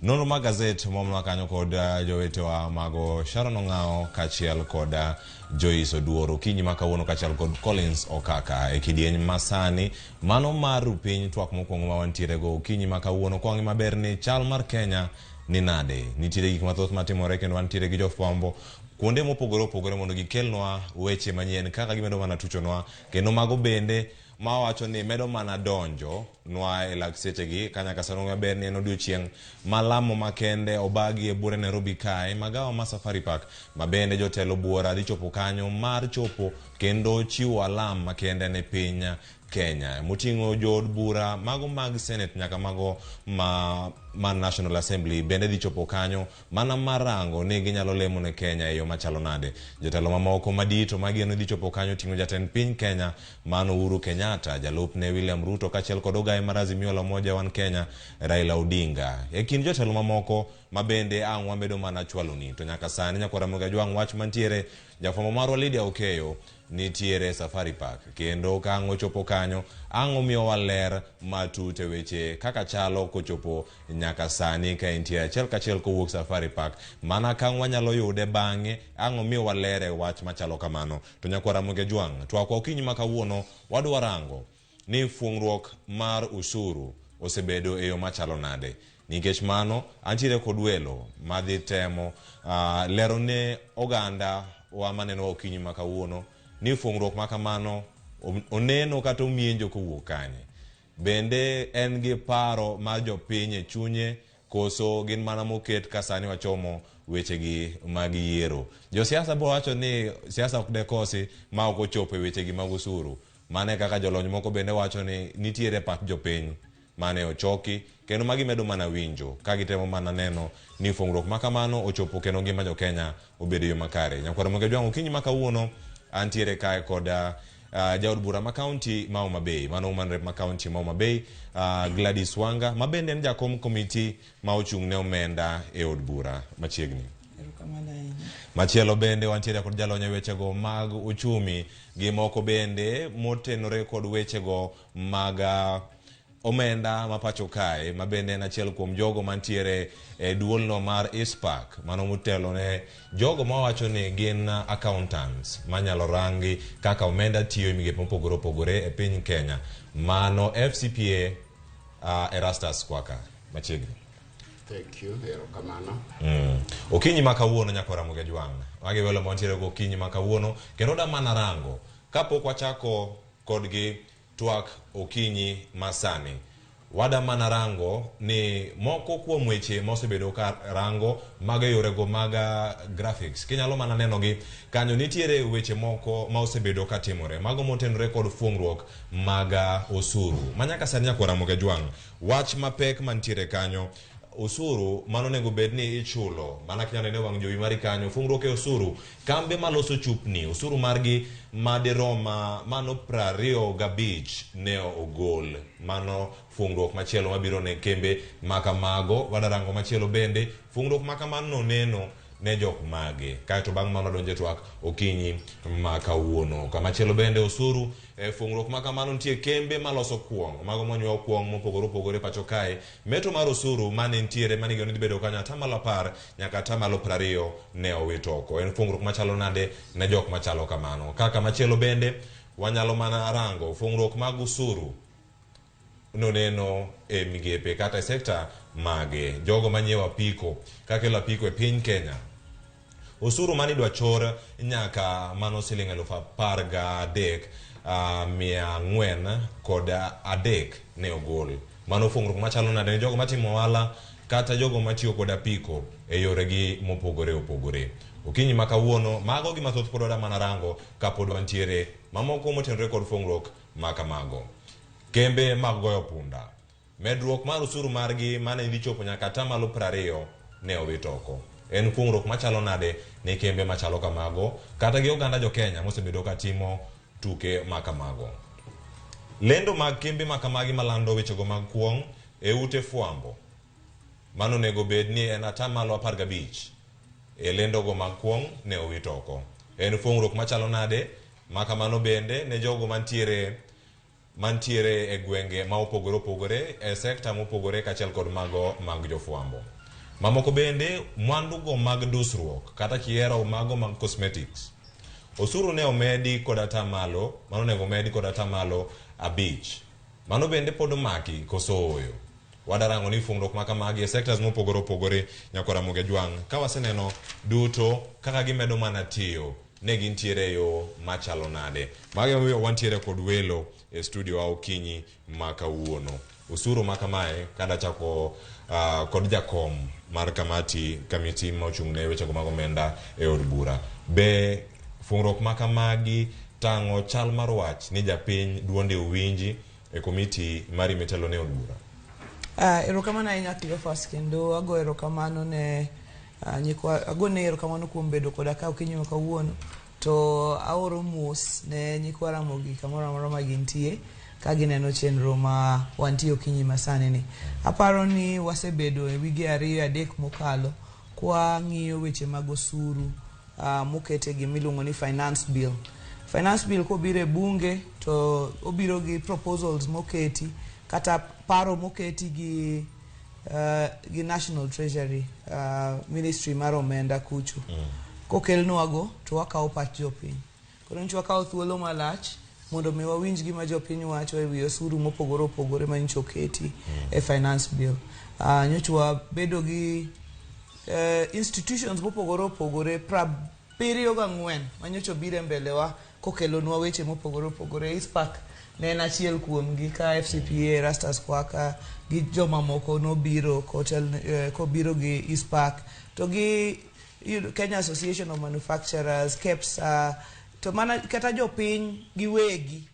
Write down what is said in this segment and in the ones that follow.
Nonro mag gazet momnwa kanyo kod jowetewa mago Sharon Ong'ao kaachiel kod Joyce Oduor okinyi ma kawuono kaachiel kod Collins Okaka e kidieny masani mano mar rupiny twak mokwongo ma wantiere go okinyi ma kawuono kwang'i maber ni chal mar Kenya ni nade. Nitiere gik mathoth matimore kendo wantiere gi jofwambo kuonde mopogore opogore mondo gikelnwa weche manyien kaka gimedo mana tuchonwa kendo mago bende mawacho ni medo mana donjo nwa e lak sechegi ka nyaka sani maber ni en odiochieng' ma lamo makende obagi e buore Nairobi kae magawa ma Safari Park ma bende jotelo buora dhi chopo kanyo mar chopo kendo chiwo alam makende ne piny Kenya moting'o jood bura mago mag Senate nyaka mago ma National Assembly bende dhi chopo kanyo mana mar rango ni ginyalo lemo ne Kenya e yo machalo nade. Jotelo mamoko madito mageno dhi chopo kanyo ting'o jatend piny Kenya mano Uhuru Kenyatta, jalupne William Ruto kaachiel kod ogaye mar Azimio la Umoja One Kenya Raila Odinga. E kind jotelo mamoko ma bende ang' wamedo mana chwaloni. To nyaka sani nyakwar Ramogi Ajwang' wach mantiere jafwambo marwa Lydia Okeyo nitiere Safari Park kendo ka ang' ochopo kanyo ang' omiyowa ler matut e weche kaka chalo kochopo nyaka sani ka entie achiel kachiel kowuok Safari Park mana ka wanyalo yude bang'e ang' omiyowa ler e wach machalo kamano. To nyakwar Ramogi Ajwang' twakwa okinyi ma kawuono wadwa rango ni fuong'ruok mar usuru osebedo e yo machalo nade. Nikech mano antiere kod welo madhi temo lero ne oganda wa maneno okinyi ma kawuono ni fuong'ruok ma kamano oneno kata omienjo kowuok kanye. Bende en gi paro mar jopiny e chunye koso gin mana moket ka sani wachomo wechegi mag yiero. Josiasa bo wacho ni siasa ok dekosi ma ok ochopo e wechegi mag usuru. Mano e kaka jolony moko bende wacho ni nitiere pach jopiny mane ochoki kendo magi medo mana winjo ka gitemo mana neno ni fuong'ruok ma kamano ochopo kendo ngima jo Kenya obedo e yo makare. Nyakwar Ramogi Ajwang' okinyi ma kawuono antiere kae kod jaod bura ma kaunti ma Homa Bay, mano woman rep ma kaunti ma Homa Bay, Gladys Wanga ma bende en jakom komiti ma ochung' ne omenda e od bura machiegni. Erokamano ahinya. Machielo bende wantiere kod jalony e wechego mag uchumi gi moko bende motenore kod wechego mag omenda ma pacho kae ma bende en achiel kuom jogo mantiere e duolno mar ICPAK mano motelo ne jogo mawacho ni gin accountants manyalo rangi kaka omenda tiyo e migepe mopogore opogore e piny Kenya. Mano FCPA Erastus Kwaka machiegni. Thank you, erokamano. Okinyi ma kawuono nyaka Ramogi Ajwang'. Magi welo mantiere go okinyi ma kawuono kendo da mana rango kapok wachako kodgi twak okinyi masani. Wada mana rango ni moko kuom weche mosebedo ka rango mag yorego mag graphics. Kinyalo mana nenogi kanyo nitiere weche moko ma osebedo ka timore. Mago motenore kod fuong'ruok mag osuru. Ma nyaka sani nyakwar Ramogi Ajwang' wach mapek mantiere kanyo osuru mano onego bed ni ichulo mana kinyalo nene wang' jowi mari kanyo fuong'ruok e osuru kambe maloso chupni osuru margi madirom mano 25 ne ogol mano fuong'ruok machielo mabiro ne kembe makamago wadarango machielo bende fuong'ruok makamano neno ne jok mage kaeto bang' mano donjo e twak okinyi ma kawuono kamachielo bende osuru e fuong'ruok ma kamano nitie kembe maloso kuong' mago monyuo kuong' mopogore opogore pacho kae meto mar osuru mane nitiere mane igeno ni dhi bedo kanyo atamalo 10 nyaka atamalo 20 ne owit oko. En fuong'ruok machalo nade ne jok machalo kamano. Kaka machielo bende wanyalo mana rango fuong'ruok mag osuru noneno e migepe kata e sekta mage jogo manyiewo apiko kakelo apiko e piny Kenya osuru mane idwa chor nyaka mano siling 13,403 ne ogol. Mano fuong'ruok machalo nade ne jogo matimo ohala kata jogo matiyo kod apiko e yoregi mopogore opogore. Okinyi ma kawuono mago gi mathoth pod wada mana rango kapod wantiere mamoko motenore kod fuong'ruok ma kamago. Kembe mag goyo punda. Medruok mar osuru margi mane dhi chopo nyaka atamalo 20 ne owit oko. En fuong'ruok machalo nade ne kembe machalo kamago kata gi oganda jo Kenya mosebedo ka timo tuke ma kamago. Lendo mag kembe ma kamagi malando wechego mag kuong' e ute fwambo. Mano onego bed ni en atamalo 15 e lendogo mag kuong' ne owit oko. En fuong'ruok machalo nade ma kamano bende ne jogo mantiere e gwenge ma opogore opogore e sekta mopogore kaachiel kod mago mag jofwambo. Mamoko bende mwandugo mag dusruok kata kihero mago mag cosmetics. Osuru ne omedi kod atamalo, mano onego omedi kod atamalo 5. Mano bende pod omaki koso ooyo. Wadarango ni fungruok ma kamagi e sectors mopogore opogore nyaka Ramogi Ajwang' ka waseneno duto kaka gimedo mana tiyo ne gintiere e yo machalo nade. Mago emomiyo wantiere kod welo e studio wa okinyi ma kawuono. Osuru ma kamae kadachako kod jakom mar kamiti ma ochung' ne wechego mag omenda e od bura. Be fungruok ma kamagi tang'o chal mar wach ni japiny duonde owinji e komiti mari mitelo ne od bura? Erokamano ahinya Cleophas, kendo ago erokamano ne nyikwa, agone erokamano kuom bedo koda ka okinyi ma kawuono. To aoro mos ne nyikwa Ramogi kamoro amora ma gintie ka gineno chenro ma wantie okinyi masani ni. Aparo ni wasebedo e wige 2-3 mokalo kwa ng'iyo weche mag osuru mokete gima iluongo ni finance bill. Finance bill kobiro e bunge to obiro gi proposals moketi kata paro moketi gi National Treasury, Ministry mar omenda kucho. Kokelnwago to wakawo pach jopiny. Koro nyocha wakawo thuolo malach mondo mi wawinj gima jopiny wacho e wi osuru mopogore opogore ma nyocha oketi e finance bill. Nyocha wabedo gi institutions mopogore opogore 74 ma nyocha obiro e mbele wa kokelonwa weche mopogore opogore. ICPAK ne en achiel kuomgi ka FCPA, Erastus Kwaka gi jomamoko nobiro kobiro gi ICPAK to gi Kenya Association of Manufacturers, KEPSA, to mana kata jopiny giwegi.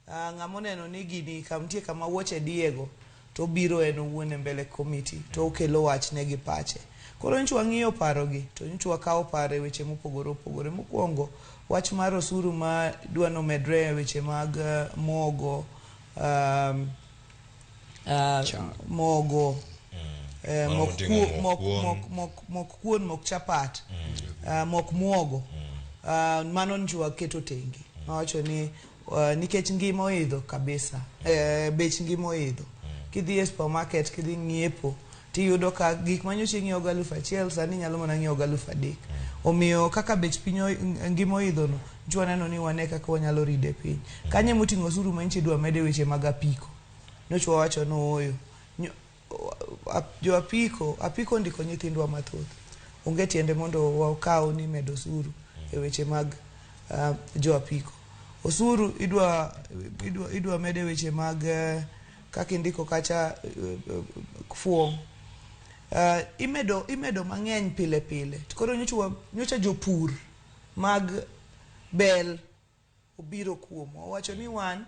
Ng'ama oneno ni gini nitie kama wuoche diego to obiro en owuon e mbele komiti to okelo wachne gi pache. Koro nyocha wang'iyo parogi to nyocha wakawo paro e weche mopogore opogore. Mokwongo, wach mar osuru ma dwa nomedre e weche mag mogo, mogo, mok kuon, mok chapat, mok muogo. Mano nyocha waketo tenge. Wawacho ni nikech ngima oidho kabisa, bech ngima oidho. Kidhi e supermarket, kidhi ng'iepo, tiyudo ka gik ma nyocha ing'iewo gi 1000 sani inyalo mana ng'iewo gi 3000. Omiyo kaka bech piny ngima oidho no, nyocha waneno ni wane kaka wanyalo ride piny. Kanyo emoting'o osuru ma nyocha idwa mede weche mag apiko. Nyocha wawacho ni ooyo. Jo apiko, apiko ondiko nyithindwa mathoth. Onge tiende mondo wakaw ni medo osuru e weche mag jo apiko. Osuru idwa mede weche mag kaka indiko kacha fuong'. Imedo mang'eny pile pile. To koro nyocha jopur mag bel obiro kuomwa. Owacho ni wan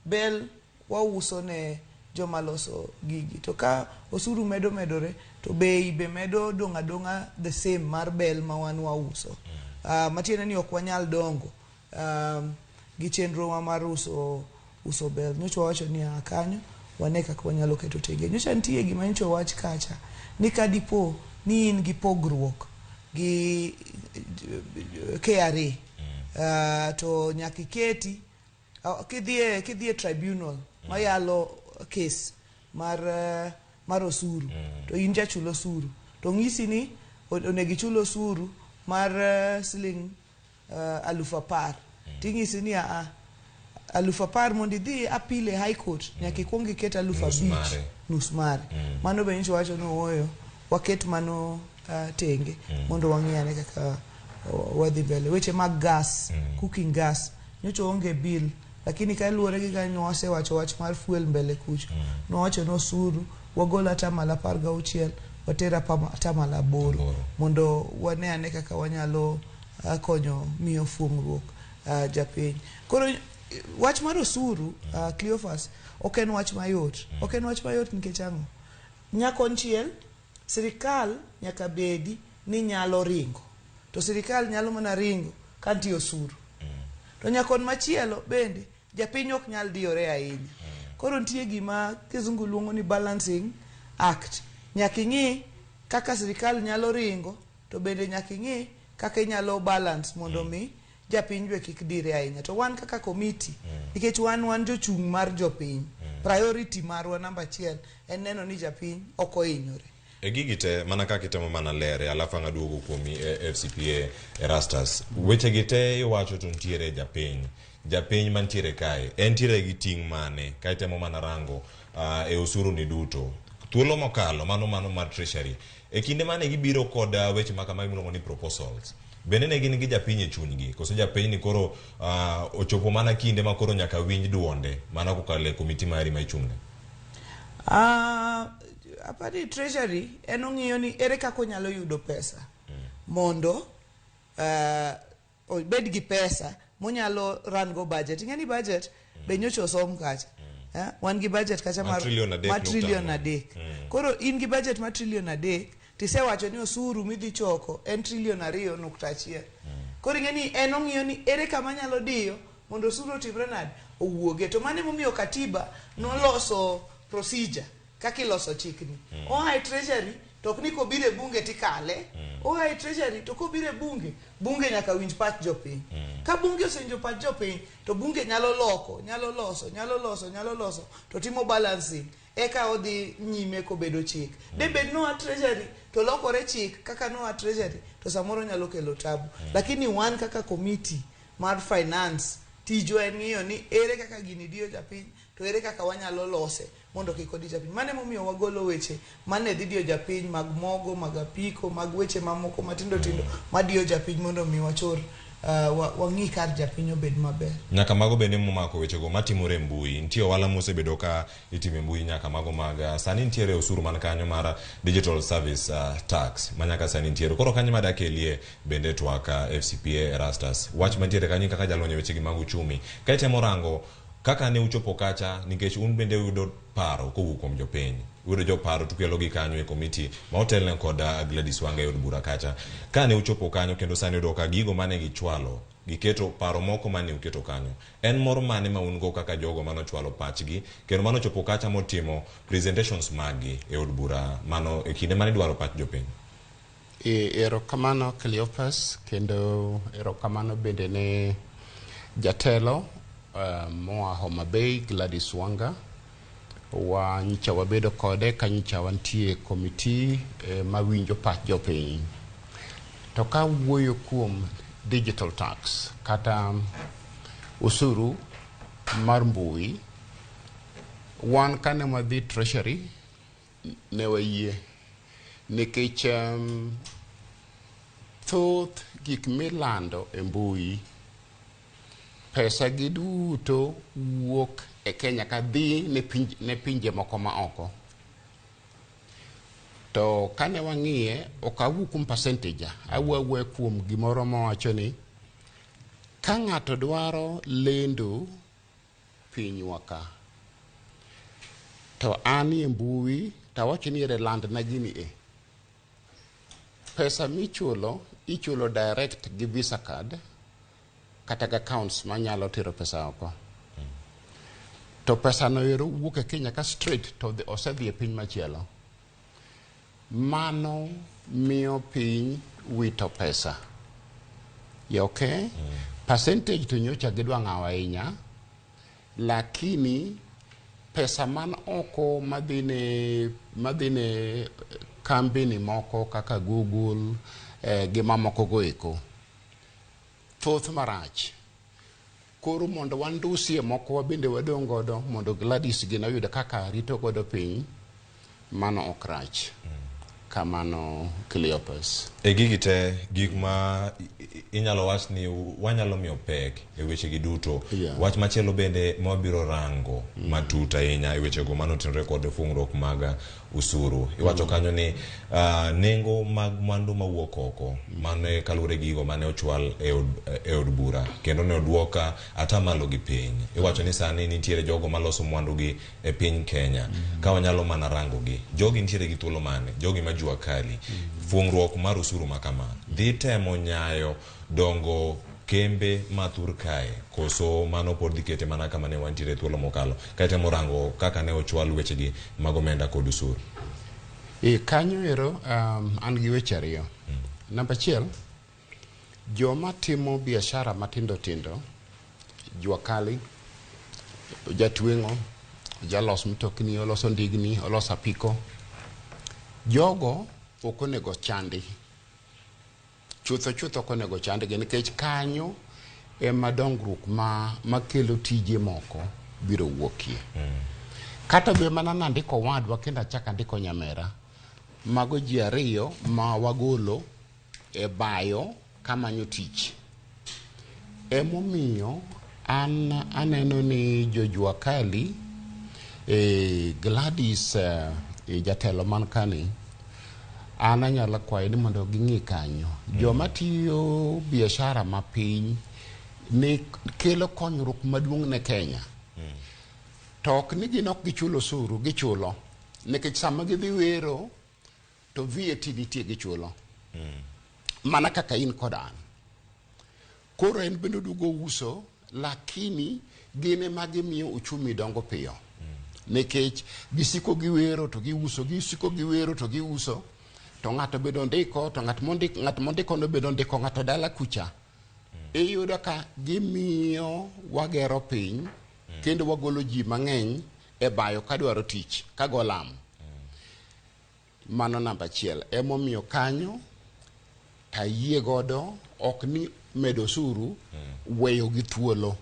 bel wauso ne joma loso gigi. To ka osuru medo medore to bei be medo dong' adong'a the same mar bel ma wan wauso. Matiende ni ok wanyal dongo gi chenro mar uso bel. Nyocha wawacho ni kanyo wane kaka wanyalo keto tenge. Nyocha nitie gima nyocha owach kacha ni ka dipo ni in gi pogruok gi KRA, to nyaka iketi kidhi e tribunal mayalo case mar osuru to in jachul osuru to ng'isi ni onego ichul osuru mar siling 10,000 ting'isi ni 10,000 mondo idhi appeal e High Court nyaka ikuong iket 5,000 nus mare. Mano be nyocha wacho ni ooyo waket mano tenge mondo wang'i ane kaka wadhi mbele. Weche mag gas, cooking gas nyocha onge bill, lakini ka luwore gi kanyo wasewacho wach mar fuel mbele kucho. Nowacho ni osuru wagol 16% water 8% mondo wane ane kaka wanyalo konyo miyo fuong'ruok japiny. Koro wach mar osuru, Cleophas, ok en wach mayot. Ok en wach mayot nikech ang'o? Nyakonchiel, sirikal nyaka bedi ni nyalo ringo. To sirikal nyalo mana ringo ka nitie osuru. To nyakon machielo bende japiny ok nyal diyore ahinya. Koro nitie gima kizungu luongo ni balancing act. Nyaka ing'i kaka sirikal nyalo ringo to bende nyaka ing'i kaka inyalo balance mondo mi japiny be kik dire ahinya. To wan kaka komiti, nikech wan jochung' mar jopiny, priority marwa namba 1 en neno ni japiny ok ohinyore. E gigi te mana kaka itemo mana lere alafu ang' aduogo kuomi e FCPA Erastus. Weche gi te iwacho to nitiere japiny. Japiny mantiere kae entiere gi ting' mane ka itemo mana rango e osuru ni duto. Thuolo mokalo mano mar Treasury. E kinde mane gibiro kod weche ma kama miluongo ni proposals. Bende ne gin gi japiny e chunygi koso japiny ni koro ochopo mana kinde ma koro nyaka winj duonde mana kokalo e komiti mari ma ichung'ne. Apani Treasury en ong'iyo ni ere kaka onyalo yudo pesa mondo obed gi pesa monyalo run go budget. Ing'e ni budget be nyocha osom kacha. Wan gi budget kacha mar trillion 3. Koro in gi budget mar trillion 3 tisewacho ni osuru midhi choko en trillion 2.1. Koro ing'e ni en ong'iyo ni ere kama nyalo diyo mondo osuru otimre nade owuoge. To mano emomiyo katiba noloso procedure kaka iloso chikni. Oa e Treasury to ok ni kobiro e bunge tikale. Oa e Treasury to kobiro e bunge, bunge nyaka winj pach jopiny. Ka bunge osewinjo pach jopiny to bunge nyalo loko, nyalo loso, nyalo loso, nyalo loso to timo balancing. Eka odhi nyime kobedo chik. De bed noa Treasury to lokore chik kaka noa Treasury to samoro nyalo kelo tabu. Lakini wan kaka committee mar finance tijwa en ng'iyo ni ere kaka gini diyo japiny to ere kaka wanyalo lose mondo kik odi japiny. Mano emomiyo wagolo weche mane dhi diyo japiny mag mogo, mag apiko, mag weche mamoko matindo tindo madiyo japiny mondo mi wachor wang'i kar japiny obed maber. Nyaka mago bende momako wechego matimore e mbui. Nitie ohala mosebedo ka itimo e mbui nyaka mago mag sani nitiere osuru man kanyo mar digital service tax ma nyaka sani nitiere. Koro kanyo madakelie bende twak FCPA Erastus. Wach mantiere kanyo kaka jalony e wechegi mag uchumi. Ka itemo rango kaka ne uchopo kacha nikech un bende uyudo paro kowuok kuom jopiny. Uyudo joparo tukelo gi kanyo e komiti ma otelne kod Gladys Wanga e od bura kacha. Ka ne uchopo kanyo kendo sani uyudo ka gigo mane gichwalo giketo paro moko mane uketo kanyo. En mor mane ma un go kaka jogo manochwalo pachgi kendo manochopo kacha motimo presentations maggi e od bura mano e kinde mane idwaro pach jopiny? Erokamano Cleophas, kendo erokamano bende ne jatelo moa Homa Bay Gladys Wanga. Wa nyicha wabedo kode ka nyicha wantie komiti mawinjo pach jopiny. To ka wuoyo kuom digital tax kata osuru mar mbui, wan kane wadhi Treasury ne wayie nikech thoth gik milando e mbui pesa gi duto wuok e Kenya ka dhi ne pinje moko ma oko. To kane wang'iye, ok awuo kuom percentage, awuo awuoya kuom gimoro mawacho ni ka ng'ato dwaro lendo pinywa ka to an e mbui tawacho ni ere landna gini e. Pesa michulo, ichulo direct gi Visa card kata gi accounts manyalo tero pesa oko. To pesa no ero wuok e Kenya ka straight to osedhi e piny machielo. Mano miyo piny wito pesa. Okay? Percentage to nyocha gidwa ng'awo ahinya, lakini pesa man oko madhi ne kambini moko kaka Google gi mamoko go eko thoth marach. Koro mondo wandusie moko wabende wadong' godo mondo Gladys gino oyud kaka rito godo piny, mano ok rach. Kamano Cleophas. E gigi te, gik ma inyalo wach ni wanyalo miyo pek e weche gi duto. Wach machielo bende mawabiro rango matut ahinya e wechego manotenore kod fungruok mag usuru. Iwacho kanyo ni nengo mag mwandu mawuok oko mane kaluwore gi gigo mane ochwal e od bura kendo ne oduok atamalo gi piny. Iwacho ni sani nitiere jogo maloso mwandu gi e piny Kenya. Ka wanyalo mana rango gi, jogi nitiere gi thuolo mane? Jogi ma jua kali. Fungruok mar usuru ma kama dhi temo nyayo dongo kembe mathur kae koso mano pod dhi kete mana kama ne wantiere thuolo mokalo ka itemo rango kaka ne ochwal wechegi mag omenda kod usuru. Kanyo ero an gi weche ariyo. Namba achiel, joma timo biashara matindo tindo, jua kali, jatweng'o, jalos mtokni, oloso ndigni, oloso apiko. Jogo ok onego chandi. Chutho chutho ok onego chandgi nikech kanyo ema dongruok makelo tije moko biro wuokie. Kata be mana nandiko wadwa kendo achako andiko nyamera, mago ji ariyo ma wagolo e bayo kamanyo tich. Emomiyo an aneno ni jojua kali, Gladys, jatelo man kani, an anyalo kwayo ni mondo ging'i kanyo. Joma tiyo biashara mapiny ni kelo konyruok maduong' ne Kenya. To ok ni gin ok gichulo osuru, gichulo. Nikech sama gidhi wero to VAT nitie gichulo. Mana kaka in kod an. Koro en bende oduogo uso, lakini gin ema gimiyo uchumi dongo piyo. Nikech gisiko giwero to giuso, gisiko giwero to giuso, to ng'ato bende ondiko, to ng'at mondiko no bende ondiko ng'ato dala kucha. Iyudo ka gimiyo wagero piny, kendo wagolo ji mang'eny e bayo kadwaro tich, kago lamo. Mano namba achiel. Emomiyo kanyo tayie godo ok ni medo osuru, weyo gi thuolo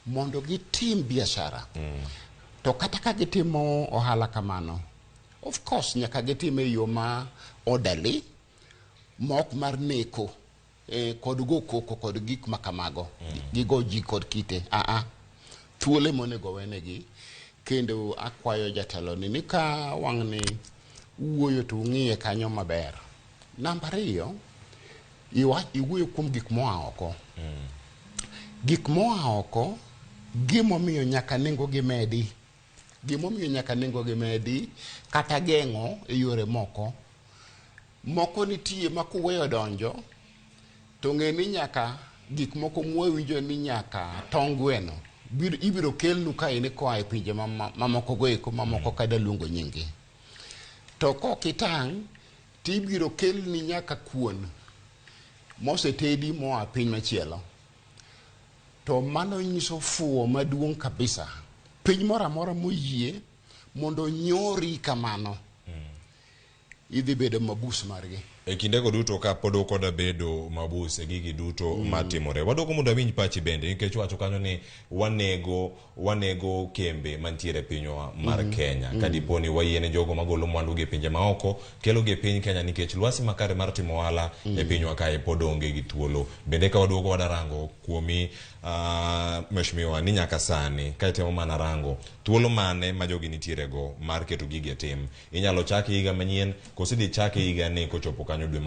mondo gitim biashara. To kata ka gitimo ohala kamano, of course nyaka gitim e yo ma orderly, ma ok mar neko, kod go koko kod gik ma kamago, gigo ji kod kite. Thuolo ema onego wenegi. Kendo akwayo jatelo ni ka wang'ni wuoyo to ung'iye kanyo maber. Namba ariyo, iwuoyo kuom gik moa oko. Gik moa oko, gimomiyo nyaka nengo gi medi. Gimomiyo nyaka nengo gi medi, kata geng'o e yore moko. Moko nitie ma kuweyo donjo, to ng'e ni nyaka gik moko mwawinjo ni nyaka tong' gweno ibiro kelnu ka in koa e pinje mamoko go eko, mamoko kada luongo nyingi. To kok itang', tibiro kelni nyaka kuon mosetedi moa piny machielo. To mano nyiso fuwo maduong' kabisa. Piny moro amora moyie mondo nyori kamano, idhi bedo mabus margi. E kindego duto ka pod ok oda bedo mabus e gigi duto matimore. Wadwoko mondo awinj pachi bende, nikech wacho kanyo ni wanego kembe mantiere e pinywa mar Kenya. Ka dipo ni wayiene jogo magolo mwandu gi e pinje maoko, kelo gi e piny Kenya nikech lwasi makare mar timo ohala e pinywa kae pod onge gi thuolo. Bende ka waduogo wadarango kuomi, mheshimiwa, ni nyaka sani ka itemo mana rango thuolo mane ma jogi nitiere go mar keto gigi e tim. Inyalo chake higa manyien koso idhi chake higa ni kochopo kanyo dwe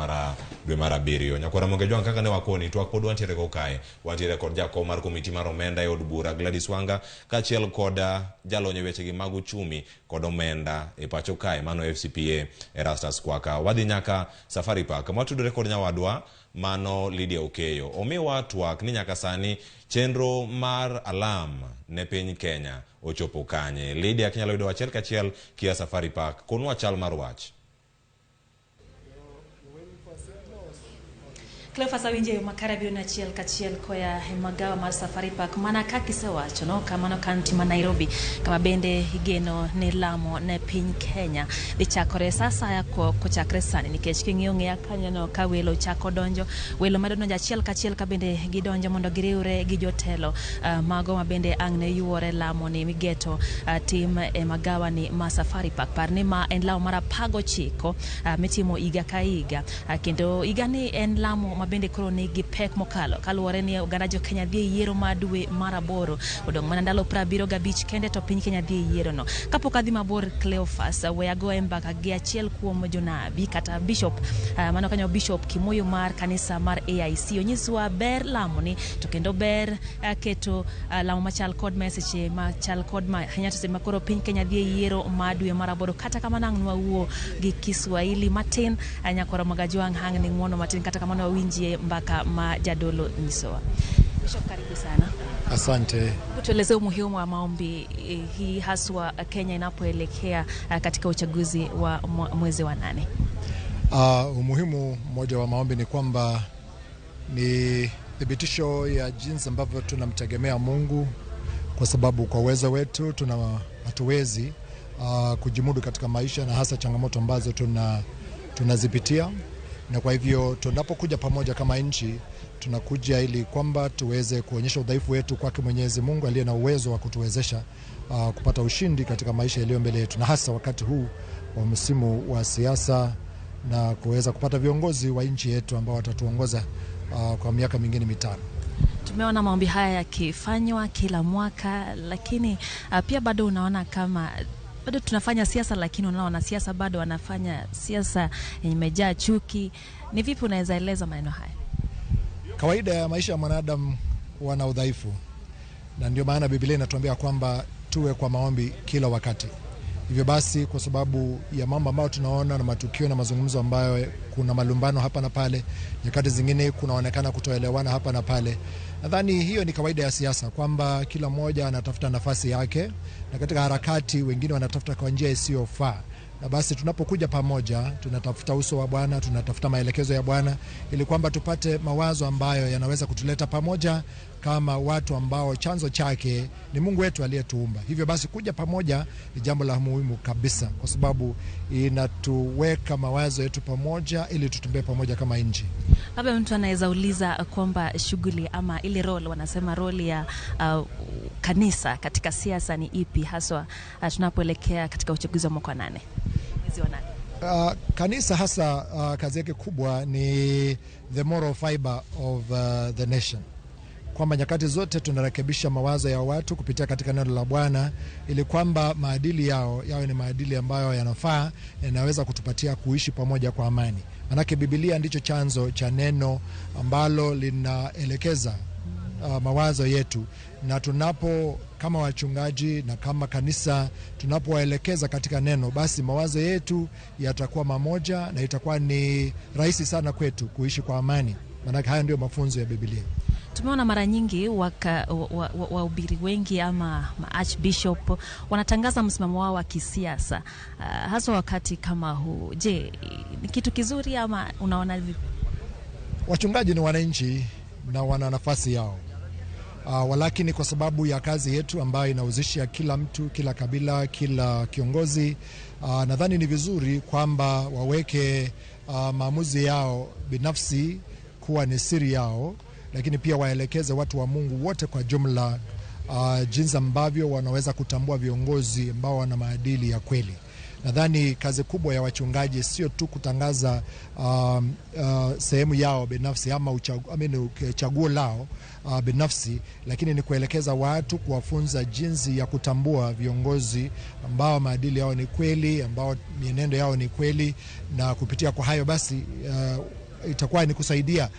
mar abiriyo. Nyakwara Moge Jwang', kaka ne wakoni, twak pod wantiere go kae. Wantiere kod jakom mar komiti mar omenda e od bura Gladys Wanga, kaachiel kod jalony e wechegi mag uchumi kod omenda e pacho kae, mano FCPA Erastus Kwaka. Wadhi nyaka Safari Park, watudore kod nyawadwa mano Lydia Okeyo. Omiwa twak ni nyaka sani chenro mar alam ne piny Kenya ochopo kanye. Lydia, kinyalo yudo achiel kachiel kia Safari Park, konwa chal mar wach. Cleophas awinjo makare abiro achiel kachiel koya e magawa mar Safari Park mana kaka isewacho no kamano kaunti ma Nairobi kama bende igeno ni lamo ne piny Kenya dhi chakore sa asaya kochakre sani nikech king'iyo ng'iya kanyo no ka welo chako donjo welo medo donjo achiel kachiel ka bende gidonjo mondo giriwre gi jotelo mago ma bende ang' ne yuore lamo ni migeto tim e magawa ni ma Safari Park. Par ni ma en lamo mar 19 mitimo higa ka higa kendo higa ni en lamo ma bende koro nigi pek mokalo kaluwore ni oganda jo Kenya dhi e yiero mar dwe mar 8 odong' mana ndalo 75 kende to piny Kenya dhi e yiero no. Kapok adhi mabor Cleophas, we ago e mbaka gi achiel kuom jonabi kata bishop mano kanyo Bishop Kimoyo mar kanisa mar AIC onyiswa ber lamo ni to kendo ber keto lamo machal kod ma seche machal kod ma ahinya to seche ma koro piny Kenya dhi e yiero mar dwe mar 8 kata kamano ang' nwawuo gi Kiswahili matin nyakwaro Magajwang' hang' ni ng'uono matin kata kamano wawinjie mbaka ma jadolo nyisowa. Bishop, karibu sana. Asante. Tueleze umuhimu wa maombi hii haswa Kenya inapoelekea katika uchaguzi wa mwezi wa 8. Umuhimu mmoja wa maombi ni kwamba ni thibitisho ya jinsi ambavyo tunamtegemea Mungu, kwa sababu kwa uwezo wetu hatuwezi. kujimudu katika maisha na hasa changamoto ambazo tunazipitia. Na kwa hivyo tunapokuja pamoja kama nchi, tunakuja ili kwamba tuweze kuonyesha udhaifu wetu kwake Mwenyezi Mungu aliye na uwezo wa kutuwezesha kupata ushindi katika maisha yaliyo mbele yetu, na hasa wakati huu wa msimu wa siasa na kuweza kupata viongozi wa nchi yetu ambao watatuongoza kwa miaka mingine 5. Tumeona maombi haya yakifanywa kila mwaka, lakini pia bado unaona kama bado tunafanya siasa, lakini unaona wanasiasa bado wanafanya siasa imejaa chuki. Ni vipi unaweza eleza maneno haya? Kawaida ya maisha ya mwanadamu wana udhaifu, na ndio maana Biblia inatuambia kwamba tuwe kwa maombi kila wakati. Hivyo basi, kwa sababu ya mambo ambayo tunaona na matukio na mazungumzo ambayo kuna malumbano hapa na pale, nyakati zingine kunaonekana kutoelewana hapa na pale, nadhani hiyo ni kawaida ya siasa, kwamba kila mmoja anatafuta nafasi yake, na katika harakati wengine wanatafuta kwa njia isiyofaa. Na basi tunapokuja pamoja, tunatafuta uso wa Bwana, tunatafuta maelekezo ya Bwana ili kwamba tupate mawazo ambayo yanaweza kutuleta pamoja kama watu ambao chanzo chake ni Mungu wetu aliyetuumba. Hivyo basi kuja pamoja ni jambo la muhimu kabisa, kwa sababu inatuweka mawazo yetu pamoja ili tutembee pamoja kama nchi. Labda mtu anaweza uliza kwamba shughuli ama ile role, wanasema role ya kanisa katika siasa ni ipi haswa tunapoelekea katika uchaguzi wa mwaka wa 8? Mwezi wa 8. Kanisa hasa kazi yake kubwa ni the moral fiber of the nation, kwamba nyakati zote tunarekebisha mawazo ya watu kupitia katika neno la Bwana ili kwamba maadili yao yawe ni maadili ambayo yanafaa, yanaweza kutupatia kuishi pamoja kwa amani. Manake Biblia ndicho chanzo cha neno ambalo linaelekeza mawazo yetu, na tunapo kama wachungaji na kama kanisa tunapowaelekeza katika neno, basi mawazo yetu yatakuwa mamoja na itakuwa ni rahisi sana kwetu kuishi kwa amani. Manake haya ndio mafunzo ya Biblia. Tumeona mara nyingi wahubiri wengi ama archbishop wanatangaza msimamo wao wa kisiasa, haswa wakati kama huu. Je, ni kitu kizuri ama unaona vipi? Wachungaji ni wananchi na wana nafasi yao. Walakini kwa sababu ya kazi yetu ambayo inahusisha kila mtu, kila kabila, kila kiongozi, nadhani ni vizuri kwamba waweke maamuzi yao binafsi kuwa ni siri yao, lakini pia waelekeze watu wa Mungu wote kwa jumla jinsi ambavyo wanaweza kutambua viongozi ambao wana maadili ya kweli. Nadhani kazi kubwa ya wachungaji sio tu kutangaza sehemu yao binafsi ama chaguo lao binafsi, lakini ni kuelekeza watu, kuwafunza jinsi ya kutambua viongozi ambao maadili yao ni kweli, ambao mienendo yao ni kweli, na kupitia kwa hayo basi itakuwa ni kusaidia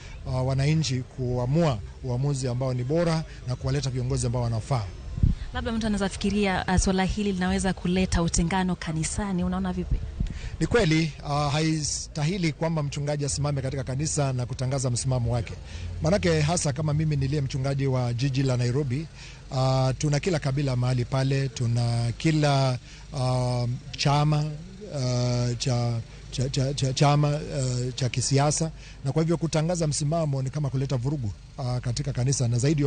wananchi kuamua uamuzi ambao ni bora na kuwaleta viongozi ambao wanafaa. Labda mtu anaweza fikiria swala hili linaweza kuleta utengano kanisani, unaona vipi? Ni kweli, haistahili kwamba mchungaji asimame katika kanisa na kutangaza msimamo wake. Manake hasa kama mimi niliye mchungaji wa jiji la Nairobi, tuna kila kabila mahali pale, tuna kila chama chama cha kisiasa, na kwa hivyo kutangaza msimamo ni kama kuleta vurugu katika kanisa, na zaidi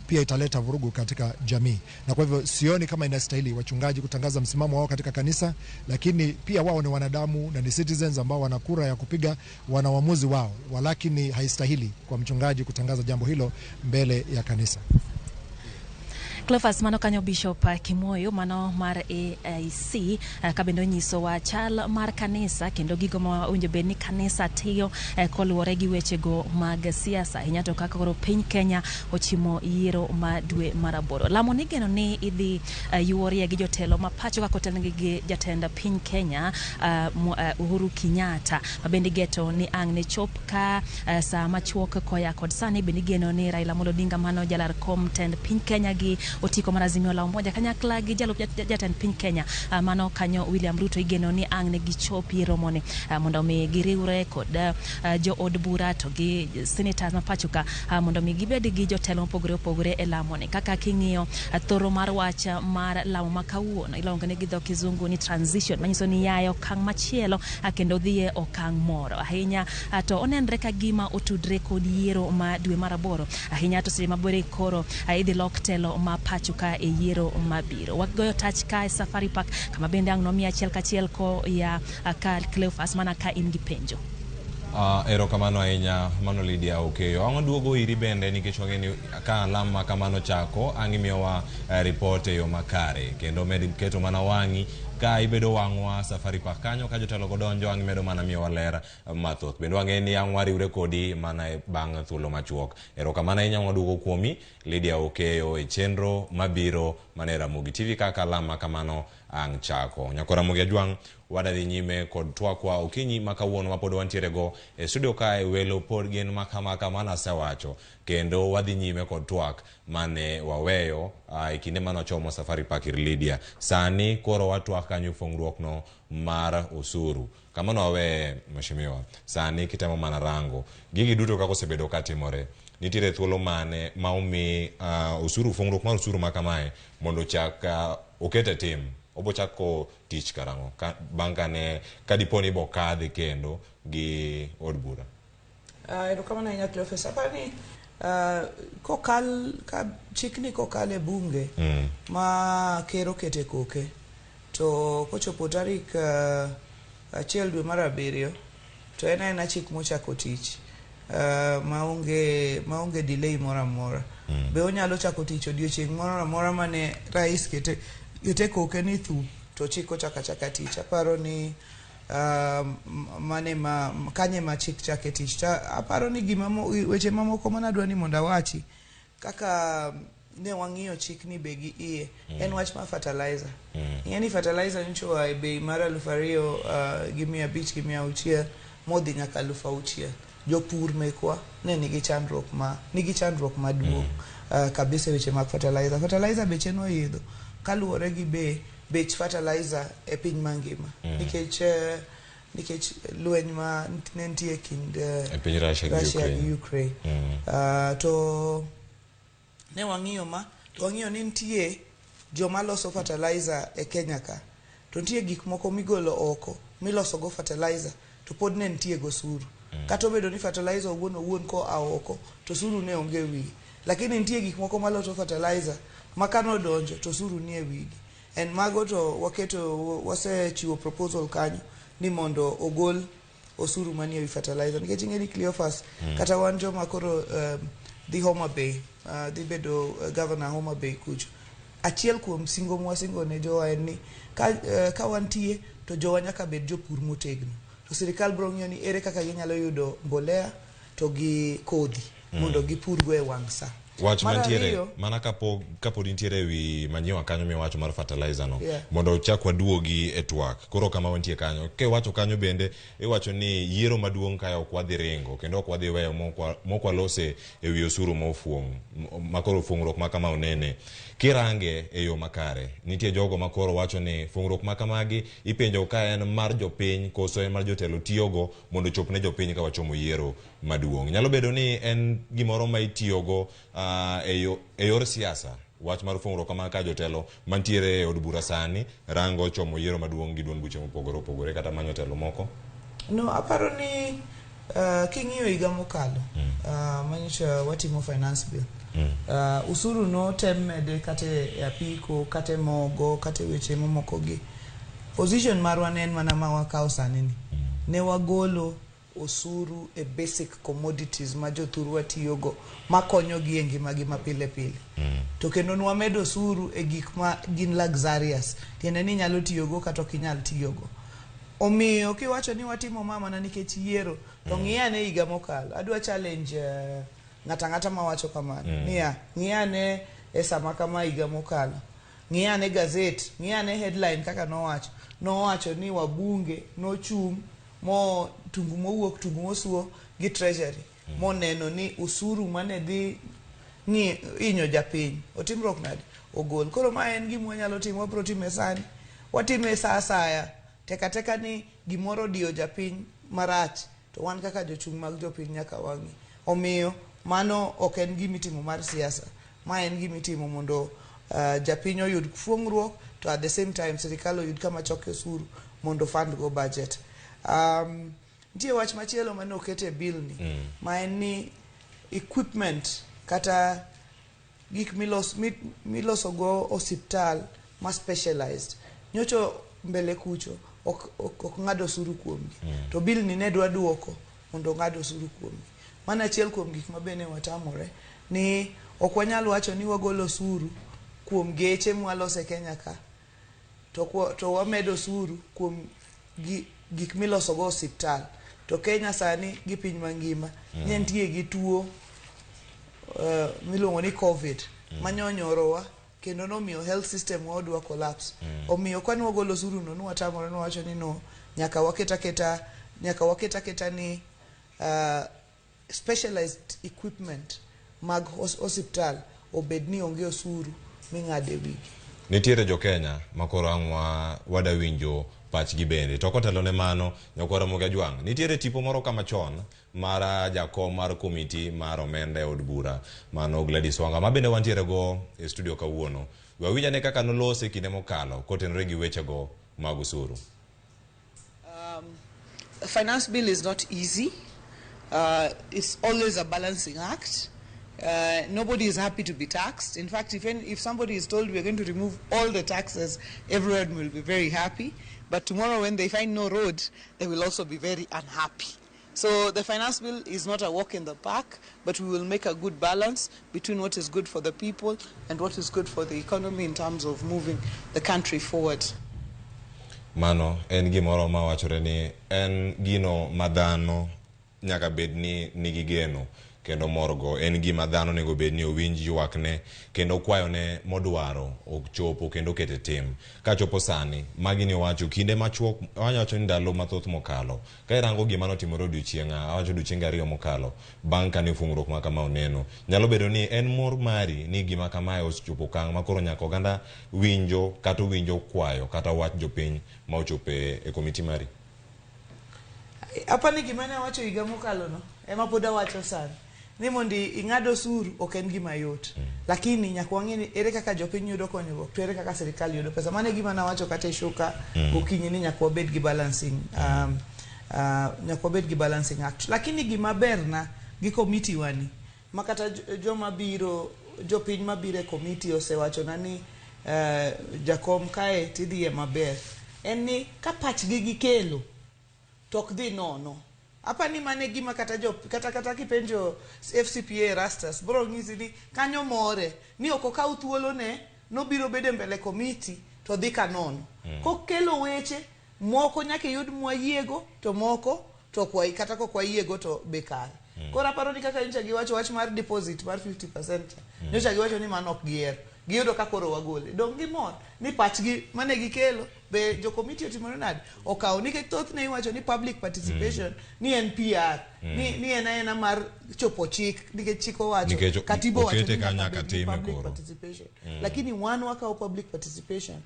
pia italeta vurugu katika jamii. Na kwa hivyo sioni kama inastahili wachungaji kutangaza msimamo wao katika kanisa, lakini pia wao ni wanadamu na ni citizens ambao wana kura ya kupiga, wana uamuzi wao, walakini haistahili kwa mchungaji kutangaza jambo hilo mbele ya kanisa. Cleophas, mano kanyo Bishop Kimoyo mano mar AIC kabendo nyisowa chal mar kanisa kendo gigo ma owinjo bed ni kanisa tiyo koluwore gi wechego mag siasa ahinya to kaka koro piny Kenya ochimo yiero ma dwe mar 8. Lamo ni igeno ni idhi yuorie gi jotelo ma pacho kaka otelnegi gi jatend piny Kenya Uhuru Kenyatta, ma bende igeto ni ang' ne chop ka saa machuok koya kod sani. Bende igeno ni Raila Amolo Odinga mano jalar kom tend piny Kenya gi otiko mar Azimio la Umoja kanyakla gi jalup jatend piny Kenya mano kanyo William Ruto igeno ni ang' ne gichopi romoni mondo mi giriwre kod jo od bura to gi senators ma pacho ka mondo mi gibed gi jotelo mopogore opogore e lamoni. Kaka king'iyo thoro mar wach mar lamo ma kawuono iluongo ni gi dho kizungu ni transition, manyiso ni yaye okang' machielo kendo dhiye okang' moro ahinya, to onenre ka gima otudre kod yiero ma dwe mar 8 ahinya to seche mabore koro idhi lok telo ma pacho ka e yiero mabiro. Wagoyo tach ka e Safari Park kama bende ang' nomiya achiel kachiel koya ka Cleophas mana ka in gi penjo. Erokamano ahinya mano Lydia Okeyo. Ang' waduogo iri bende nikech wang'e ni ka alam ma kamano chako ang' imiyowa report e yo makare kendo med keto mana wang'i ka ibedo wang'wa Safari Park kanyo ka jotelo go donjo ang' imedo mana miyowa ler mathoth. Bende wang'e ni ang' wariwre kodi mana e bang' thuolo machuok. Erokamano ahinya waduogo kuomi Lydia Okeyo e chenro mabiro mana e Ramogi TV kaka alam ma kamano ang' chako. Nyako Ramogi Ajwang' wadhi nyime kod twakwa okinyi ma kawuono ma pod wantiere go e studio kae welo pod gin makama kama nasewacho kendo wadhi nyime kod twak mane waweyo e kinde mane wachomo Safari Park ir Lydia. Sani koro watwak kanyo fongruok no mar osuru. Kamano wawe mheshimiwa, sani kitemo mana rango gigi duto kaka osebedo katimore, nitiere thuolo mane ma omi osuru fongruok mar osuru ma kamae mondo ochak oket e tim obo chako tich karang'o ka, bang' kane ka dipo ni ibo kadhi kendo gi od bura. Erokamano ahinya Cleophas. Aparo ni kokal ka chikni kokal e bunge ma ker okete koke to kochopo tarik 1 dwe mar 7 to en aena chik mochako tich maonge delay moro amora. Be onyalo chako tich odiochieng' moro amora mane rais kete koke ni thu to chik ochako achaka tich. Aparo ni mane ma kanye ma chik chake tich. Ta aparo ni gima weche mamoko mana adwa ni mondo awachi kaka ne wang'iyo chikni be gi iye en wach mar fertilizer. Ing'e ni fertilizer nyocha oa e bei mar 2500 gi 600 modhi nyaka 6000. Jopur mekwa ne nigi chandruok maduong' kabisa e weche mag fertilizer. Fertilizer beche noidho kaluwore gi bech fertilizer e piny mangima nikech lweny ma ne nitie kind e piny Russia gi Ukraine. To ne wang'iyo ma to wang'iyo ni nitie joma loso fertilizer e Kenya ka to nitie gik moko migolo oko miloso go fertilizer to pod ne nitie go osuru. Kata obedo ni fertilizer owuon koa oko to osuru ne onge wiye, lakini nitie gik moko maloso fertilizer ma kanodonjo to osuru nie wigi. En mago to waketo wasechiwo proposal kanyo ni mondo ogol osuru manie wi fertilizer nikech ing'e ni Cleophas kata wan joma koro dhi Homa Bay dhi bedo governor Homa Bay kucho. Achiel kuom singo mwasingo ne jowa en ni ka wantie to jowa nyaka bed jopur motegno. To sirikal biro ng'iyo ni ere kaka ginyalo yudo mbolea to gi kodhi mondo gipurgo e wang' sa. Wach mantiere mana kapod nitiere wi manyiwa kanyo miwacho mar fertilizer no mondo ochak waduogi e twak. Koro kama wantie kanyo kiwacho kanyo bende iwacho ni yiero maduong' kae ok wadhi ringo kendo ok wadhi weyo mok walose e wi osuru mofuong' makoro fuong'ruok ma kama onene. Kirange e yo makare nitie jogo makoro wacho ni fuong'ruok ma kamagi ipenjo ka en mar jopiny koso en mar jotelo tiyogo mondo ochop ne jopiny ka wachomo yiero maduong'. Nyalo bedo ni en gimoro ma itiyogo e yor siasa. Wach mar fuong'ruok kama ka jotelo mantiere e od bura sani rango chomo yiero maduong' gi duond buche mopogore opogore kata manyo telo moko. No, aparo ni king'iyo higa mokalo manyocha watimo finance bill usuru no tem mede kata e apiko kata e mogo kata e weche mamoko gi. Position marwa ne en mana ma wakawo sani ni. Ne wagolo osuru e basic commodities ma jothurwa tiyogo makonyogi e ngimagi ma pile pile. To kendo nwamedo osuru e gik ma gin luxurious, tiende ni inyalo tiyogo kata ok inyal tiyogo. Omiyo kiwacho ni watimo ma mana nikech yiero to ng'i ane higa mokalo. Adwa challenge ng'ata ang'ata mawacho kamano niya, ng'i ane e sama kama higa mokalo, ng'i ane gazet, ng'i ane headline kaka nowacho. Nowacho ni wabunge nochung' mo tungu mowuok tungu mosuo gi treasury moneno ni usuru mane dhi hinyo japiny otimruok nade ogol. Koro ma en gima wanyalo timo, wabiro time sani, watime sa asaya. Teka teka ni gimoro odiyo japiny marach to wan kaka jochung' mag jopiny nyaka wang'i. Omiyo mano ok en gima itimo mar siasa, ma en gima itimo mondo japiny oyud fuong'ruok to at the same time sirikal oyud kama choke osuru mondo fund go budget. Nitie wach machielo mane oket e bill ni ma en ni equipment kata gik miloso go osiptal ma specialized nyocho mbele kucho ok ng'ad osuru kuomgi. To bill ni ne dwa duoko mondo ong'ad osuru kuomgi. Mano achiel kuom gik ma bende watamore ni ok wanyal wacho ni wagolo osuru kuom geche mwaloso e Kenya ka to wamedo osuru kuom gik miloso go osiptal. To Kenya sani gi piny mangima ne nitie gi tuo miluongo ni COVID manyonyorowa kendo nomiyo health system wa odwa collapse. Omiyo kane wagolo osuru no nwatamore, nwawacho ni no, nyaka waket aketa ni specialized equipment mag osiptal obed ni onge osuru ming'ado e wigi. Nitiere jo-Kenya ma koro ang' wada winjo pachgi bende. To kotelo ne mano, nyakwar Ramogi Ajwang', nitiere tipo moro kama chon mar jakom mar komiti mar omenda e od bura mano Gladys Wanga ma bende wantiere go e studio kawuono. We awinj ane kaka nolose kinde mokalo kotenore gi wechego mag osuru. The finance bill is not easy. It's always a balancing act. Nobody is happy to be taxed. In fact, if somebody is told we are going to remove all the taxes, everyone will be very happy. But tomorrow when they find no road, they will also be very unhappy. So the finance bill is not a walk in the park, but we will make a good balance between what is good for the people and what is good for the economy in terms of moving the country forward. Mano en gimoro ma wachore ni en gino ma dhano nyaka bed ni nigi geno kendo morgo. En gima dhano onego bed ni owinj ywakne kendo kwayone modwaro ochopo kendo okete tim. Kachopo sani, magi ni owacho kinde machuok, wawacho ni ndalo mathoth mokalo. Ka irango gima notimore odiochieng' awacho odiochienge ariyo mokalo, bang' kane fungruok ma kama oneno. Nyalo bedo ni en mor mari ni gima kamae osechopo okang' ma koro nyaka oganda winjo kata owinjo kwayo kata wach jopiny ma ochopo e komiti mari. Apani gima ne awacho higa mokalo no ema pod awacho sani ni mondo ing'ad osuru ok en gima yot. Lakini nyaka wang'e ni ere kaka jopiny yudo konyruok to ere kaka sirikal yudo pesa. Mano e gima nawacho kata e show ka gokinyi ni nyaka wabed gi balancing nyaka wabed gi balancing act. Lakini gima berna gi komiti wani ma kata joma biro, jopiny mabiro e komiti osewachona ni jakom kae tidhiye maber en ni ka pachgi gikelo to ok dhi nono. Apani mano e gima kata jo kata kipenjo FCPA Erastus bro nyisi ni kanyo more ni ok okaw thuolone nobiro bedo e mbele komiti to dhi ka nono. Kokelo weche moko nyaka iyud mwayiego to moko to ok kata kok wayiego to be kare. Koro aparo ni kaka nyocha giwacho wach mar deposit mar 50% cha, nyocha giwacho ni mano ok gihero. Giyudo ka koro wagole. Dong' gimor ni pachgi mane gikelo be jo komiti otimore nade okawo nikech thothne iwacho ni public participation ni en PR ni en aena mar chopo chik nikech chik owacho Nikech katiba owacho okete ni ka nyaka nyaka bed gi time public koro. participation. Lakini wan wakawo public participation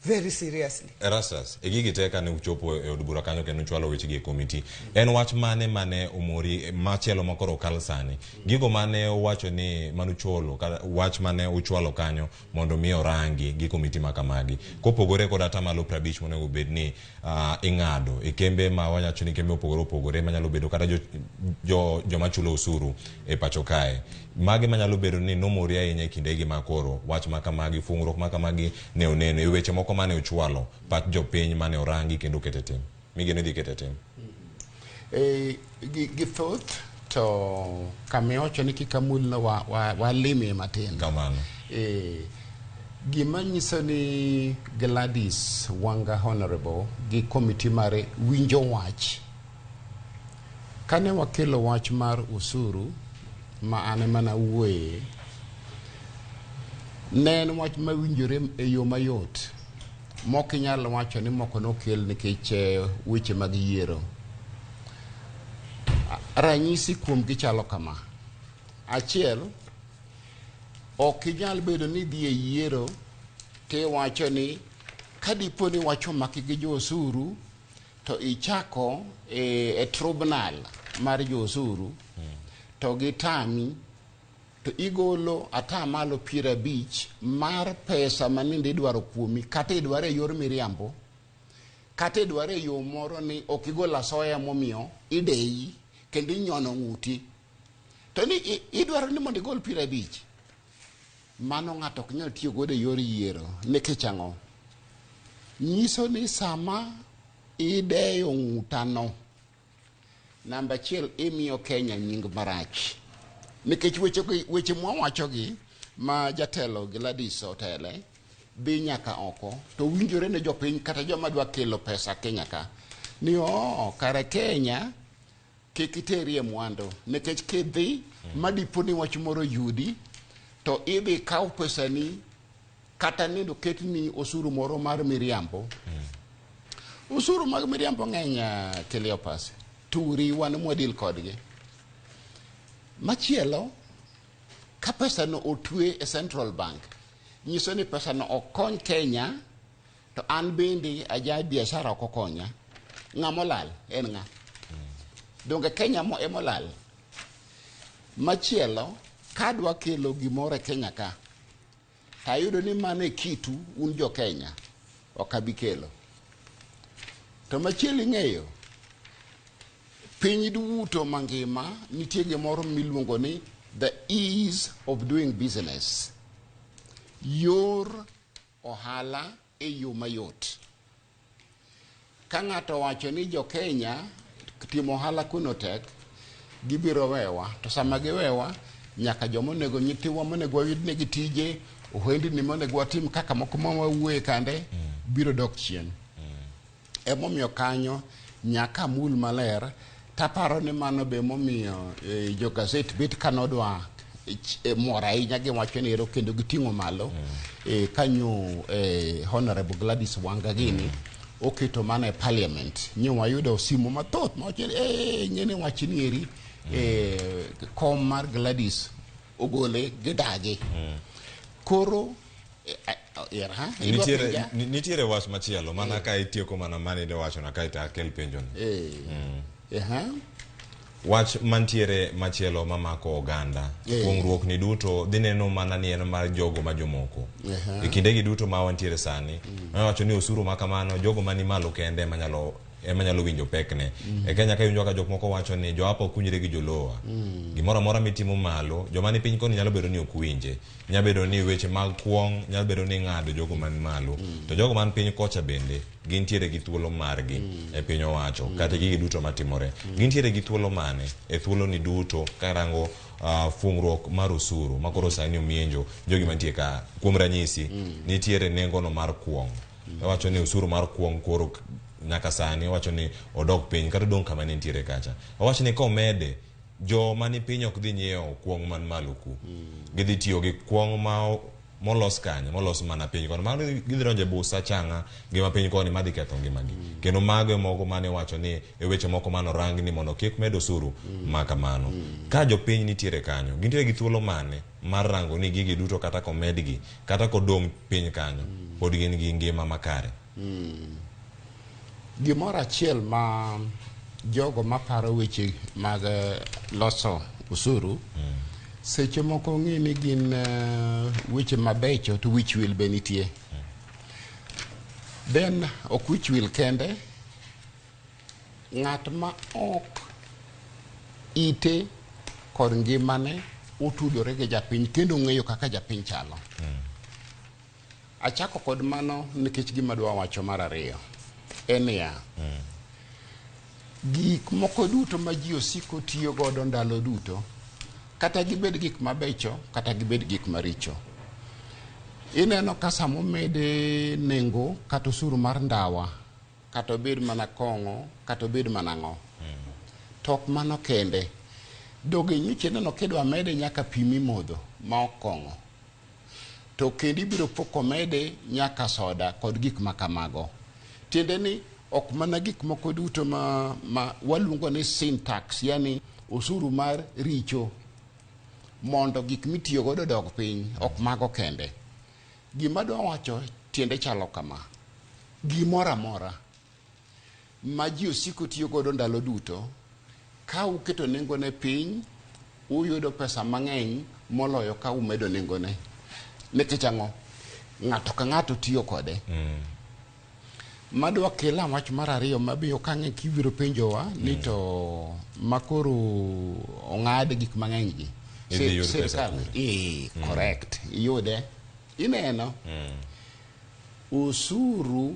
very seriously. Erastus, e gigi te kane uchopo e od bura kanyo kendo uchwalo wechegi e komiti, en wach mane mane omori machielo ma koro kal sani? Gigo mane uwacho ni manucholo, wach mane uchwalo kanyo mondo mi orangi gi komiti ma kamagi. Kopogore kod atamalo 50 monego bed ni ing'ado e kembe ma wawacho ni kembe opogore opogore manyalo bedo kata joma chulo osuru e pacho kae. Mage manyalo bedo ni nomori ahinya e kindegi ma koro wach ma kamagi, fungruok ma kamagi ne oneno e weche moko mane uchwalo pach jopiny mane orangi kendo oket e tim. Migeno idhi keto e tim. Gi thoth to kamiwacho ni kik amulno walimie matin. Kamano. Gima nyiso ni Gladys Wanga Honorable gi komiti mare winjo wach. Kane wakelo wach mar osuru ma an ema nawuoye, ne en wach mawinjore e yo mayot mok inyal wacho ni moko nokel nikech weche mag yiero. Ranyisi kuomgi chalo kama. Achiel, ok inyal bedo ni idhi e yiero tiwacho ni kadipo ni wach omaki gi jo osuru to ichako e tribunal mar jo osuru to gitami to igolo atamalo 50 mar pesa manende idwaro kuomi, kata idware e yor miriambo, kata idware e yo moro ni ok igol asoya momiyo ideyi kendo inyono ng'uti to ni idwaro ni mondo igol 50. Mano ng'ato ok nyal tiyo godo e yor yiero. Nikech ang'o? Nyiso ni sama ideyo ng'utano, namba achiel imiyo Kenya nying marach. Nikech weche mwawachogi ma jatelo Gladys otele dhi nyaka oko to winjore ne jopiny kata joma dwa kelo pesa Kenya ka ni oo kare Kenya kik iterie mwandu nikech kidhi madipo ni wach moro yudi to idhi kaw pesani kata nindo ketni osuru moro mar miriambo. Osuru mag miriambo ng'eny, Cleopas turi wan mwadil kodgi. Machielo, ka pesano otwe e Central Bank, nyiso ni pesano ok kony Kenya, to an bende aja biashara ok okonya. Ng'ama olal en ng'a? Donge Kenya mo emolal? Machielo, kadwa kelo gimoro e Kenya ka, tayudo ni mano e kitu un jo Kenya, ok abi kelo. To machielo ing'eyo, piny duto mangima nitie gimoro miluongo ni the ease of doing business. Yor ohala e yo mayot. Ka ng'ato owacho ni jo Kenya timo ohala kuno tek, gibiro wewa. To sama giwewa, nyaka joma onego nyithiwa monego wayudnegi tije, ohendni monego watim kaka moko ma wawuoye kande, biro dok chien. Emomiyo kanyo nyaka mul maler. Taparo ni mano be momiyo jo gazet bet kanodwa mor ahinya giwacho ni ero kendo giting'o malo kanyo Honorable Gladys Wanga gini oketo mana e parliament nyo wayudo simu mathoth mawacho ni ng'ene wach ni eri kom mar Gladys ogole gidagi. Koro nitiere wach machielo mana ka itieko mana mane idwa wacho na kaeto akel penjo ni. Wach mantiere machielo mamako oganda, kuong'ruok ni duto dhi neno mana ni en mar jogo ma jomoko. E kindegi duto ma wantiere sani, wacho ni osuru ma kamano jogo mani malo kende ema nyalo winjo pekne. E Kenya ka iwinjo ka jok moko wacho ni jo apa ok winjre gi jolowa. Gimoro amora mitimo malo, joma ni piny koni nyalo bedo ni ok winje. Nyalo bedo ni weche mag kuong', nyalo bedo ni ng'ado jogo man malo. To jogo man piny kocha bende gintiere gi thuolo margi e piny owacho, kata gigi duto matimore. Gintiere gi thuolo mane e thuolo ni duto karango fungruok mar osuru ma koro sani omienjo jogi mantie ka. Kuom ranyisi, nitiere nengo no mar kuong'. Owacho ni osuru mar kuong' koro nyaka sani owacho ni odok piny kata odong' kama nitiere kacha. Owacho ni komede joma ni piny ok dhi nyiewo kuong' man malo ku. Gidhi tiyo gi kuong' ma molos kanye, molos mana piny koni. Mano gidhi donjo e busa chang'a ngima piny koni madhi ketho ngimagi. Kendo mago e moko mane wacho ni e weche moko mane orang ni mondo kik med osuru ma kamano. Ka jopiny nitiere kanyo, gintiere gi thuolo mane mar rango ni gigi duto kata komedgi, kata kodong' piny kanyo, pod gin gi ngima makare. Gimoro achiel ma jogo maparo weche mag loso osuru seche moko ng'e ni gin weche mabecho to wich wil be nitie. Then ok wich wil kende, ng'at ma ok ite kod ngimane otudore gi japiny kendo ong'eyo kaka japiny chalo. Achako kod mano nikech gima adwa wacho mar ariyo en niya, gik moko duto ma ji osiko tiyo godo ndalo duto, kata gibed gik mabecho kata gibed gik maricho, ineno ka sama omede nengo kata osuru mar ndawa, kata obed mana kong'o, kata obed mana ang'o, to ok mano kende. Doge nyocha ineno kidwa mede nyaka pi mimodho ma ok kong'o, to kendo ibiro po komede nyaka soda kod gik ma kamago. Tiende ni ok mana gik moko duto ma waluongo ni sin tax, yani osuru mar richo, mondo gik mitiyo godo odog piny, ok mago kende. Gima adwa wacho tiende chalo kama: gimoro amora ma ji osiko tiyo godo ndalo duto, ka uketo nengone piny, uyudo pesa mang'eny moloyo ka umedo nengone. Nikech ang'o? Ng'ato ka ng'ato tiyo kode. Madwa kela wach mar ariyo ma be ok ang'e kibiro penjowa ni to makoro ong'ad gik mang'eny gi. Idhi yud pesa Sirkal kure. eh, correct iyude ineno osuru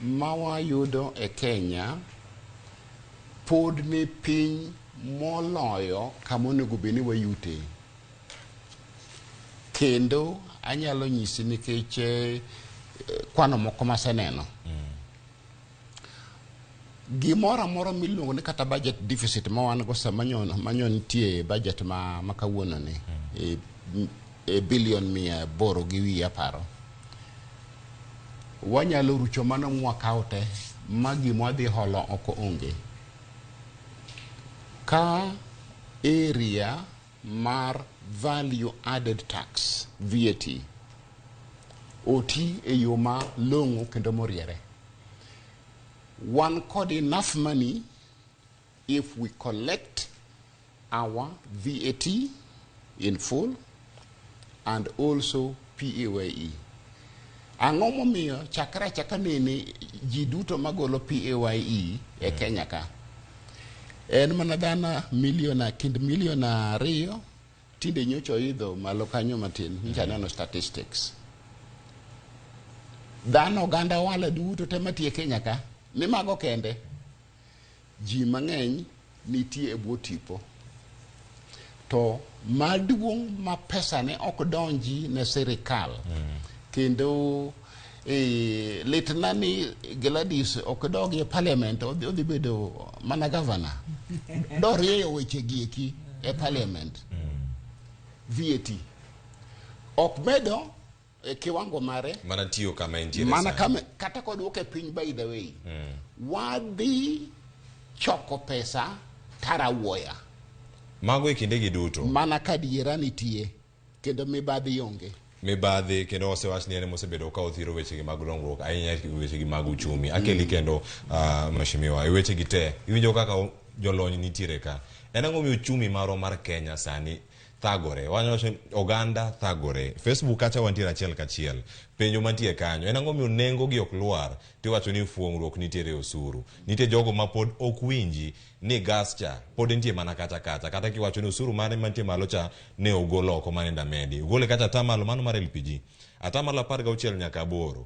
ma wayudo e Kenya pod ni piny moloyo kama onego bed ni wayute kendo anyalo nyisi nikech kwano moko maseneno gimoro amora miluongo ni kata budget deficit ma wan go sama manyo nitie e budget ma kawuono ni e bilion 800 gi wiye aparo wanyalo rucho mano mwakawo te ma gima wadhi holo oko onge ka area mar value added tax VAT oti e yo malong'o kendo moriere wan kod enough money if we collect our VAT in full and also PAYE. Ang'o momiyo chakre achaka nene ji duto magolo PAYE e Kenya ka en mana dhano milion kind milion 2 tinde nyocha oidho malo kanyo matin nyocha aneno statistics dhano oganda ohala duto te matiyo e Kenya ka ni mago kende ji mang'eny nitie e bwo tipo to maduong' ma pesa ne ok donji ne sirikal kendo litna ni Gladys ok dogi e parliament odhi bedo mana governor dorieyo weche gi eki e parliament VAT ok medo e kiwango mare mana tiyo kama entiere mana sani. kama kata koduoke piny by the way wadhi choko pesa tarawuoya mago e kindegi duto mana ka diera nitie kendo mibadhi onge mibadhi kendo osewach ni en mosebedo ka othiro wechegi mag dongruok ahinya wechegi mag uchumi akeli kendo mheshimiwa e wechegi te iwinjo kaka jolony nitiere ka en ang'o miyo uchumi marwa mar Kenya sani thagore wanyalo wacho ni oganda thagore Facebook kacha wantiere achiel kachiel penjo mantie kanyo en ang'o miyo nengo gi ok lwar tiwacho ni fuong'ruok nitiere e osuru nitie jogo ma pod ok winji ni gas cha pod nitie mana kacha kacha kata kiwacho ni osuru mare mantie malo cha ne ogol oko mane ndamedi ogole kacha atamalo mano mar LPG atamalo 16 nyaka 8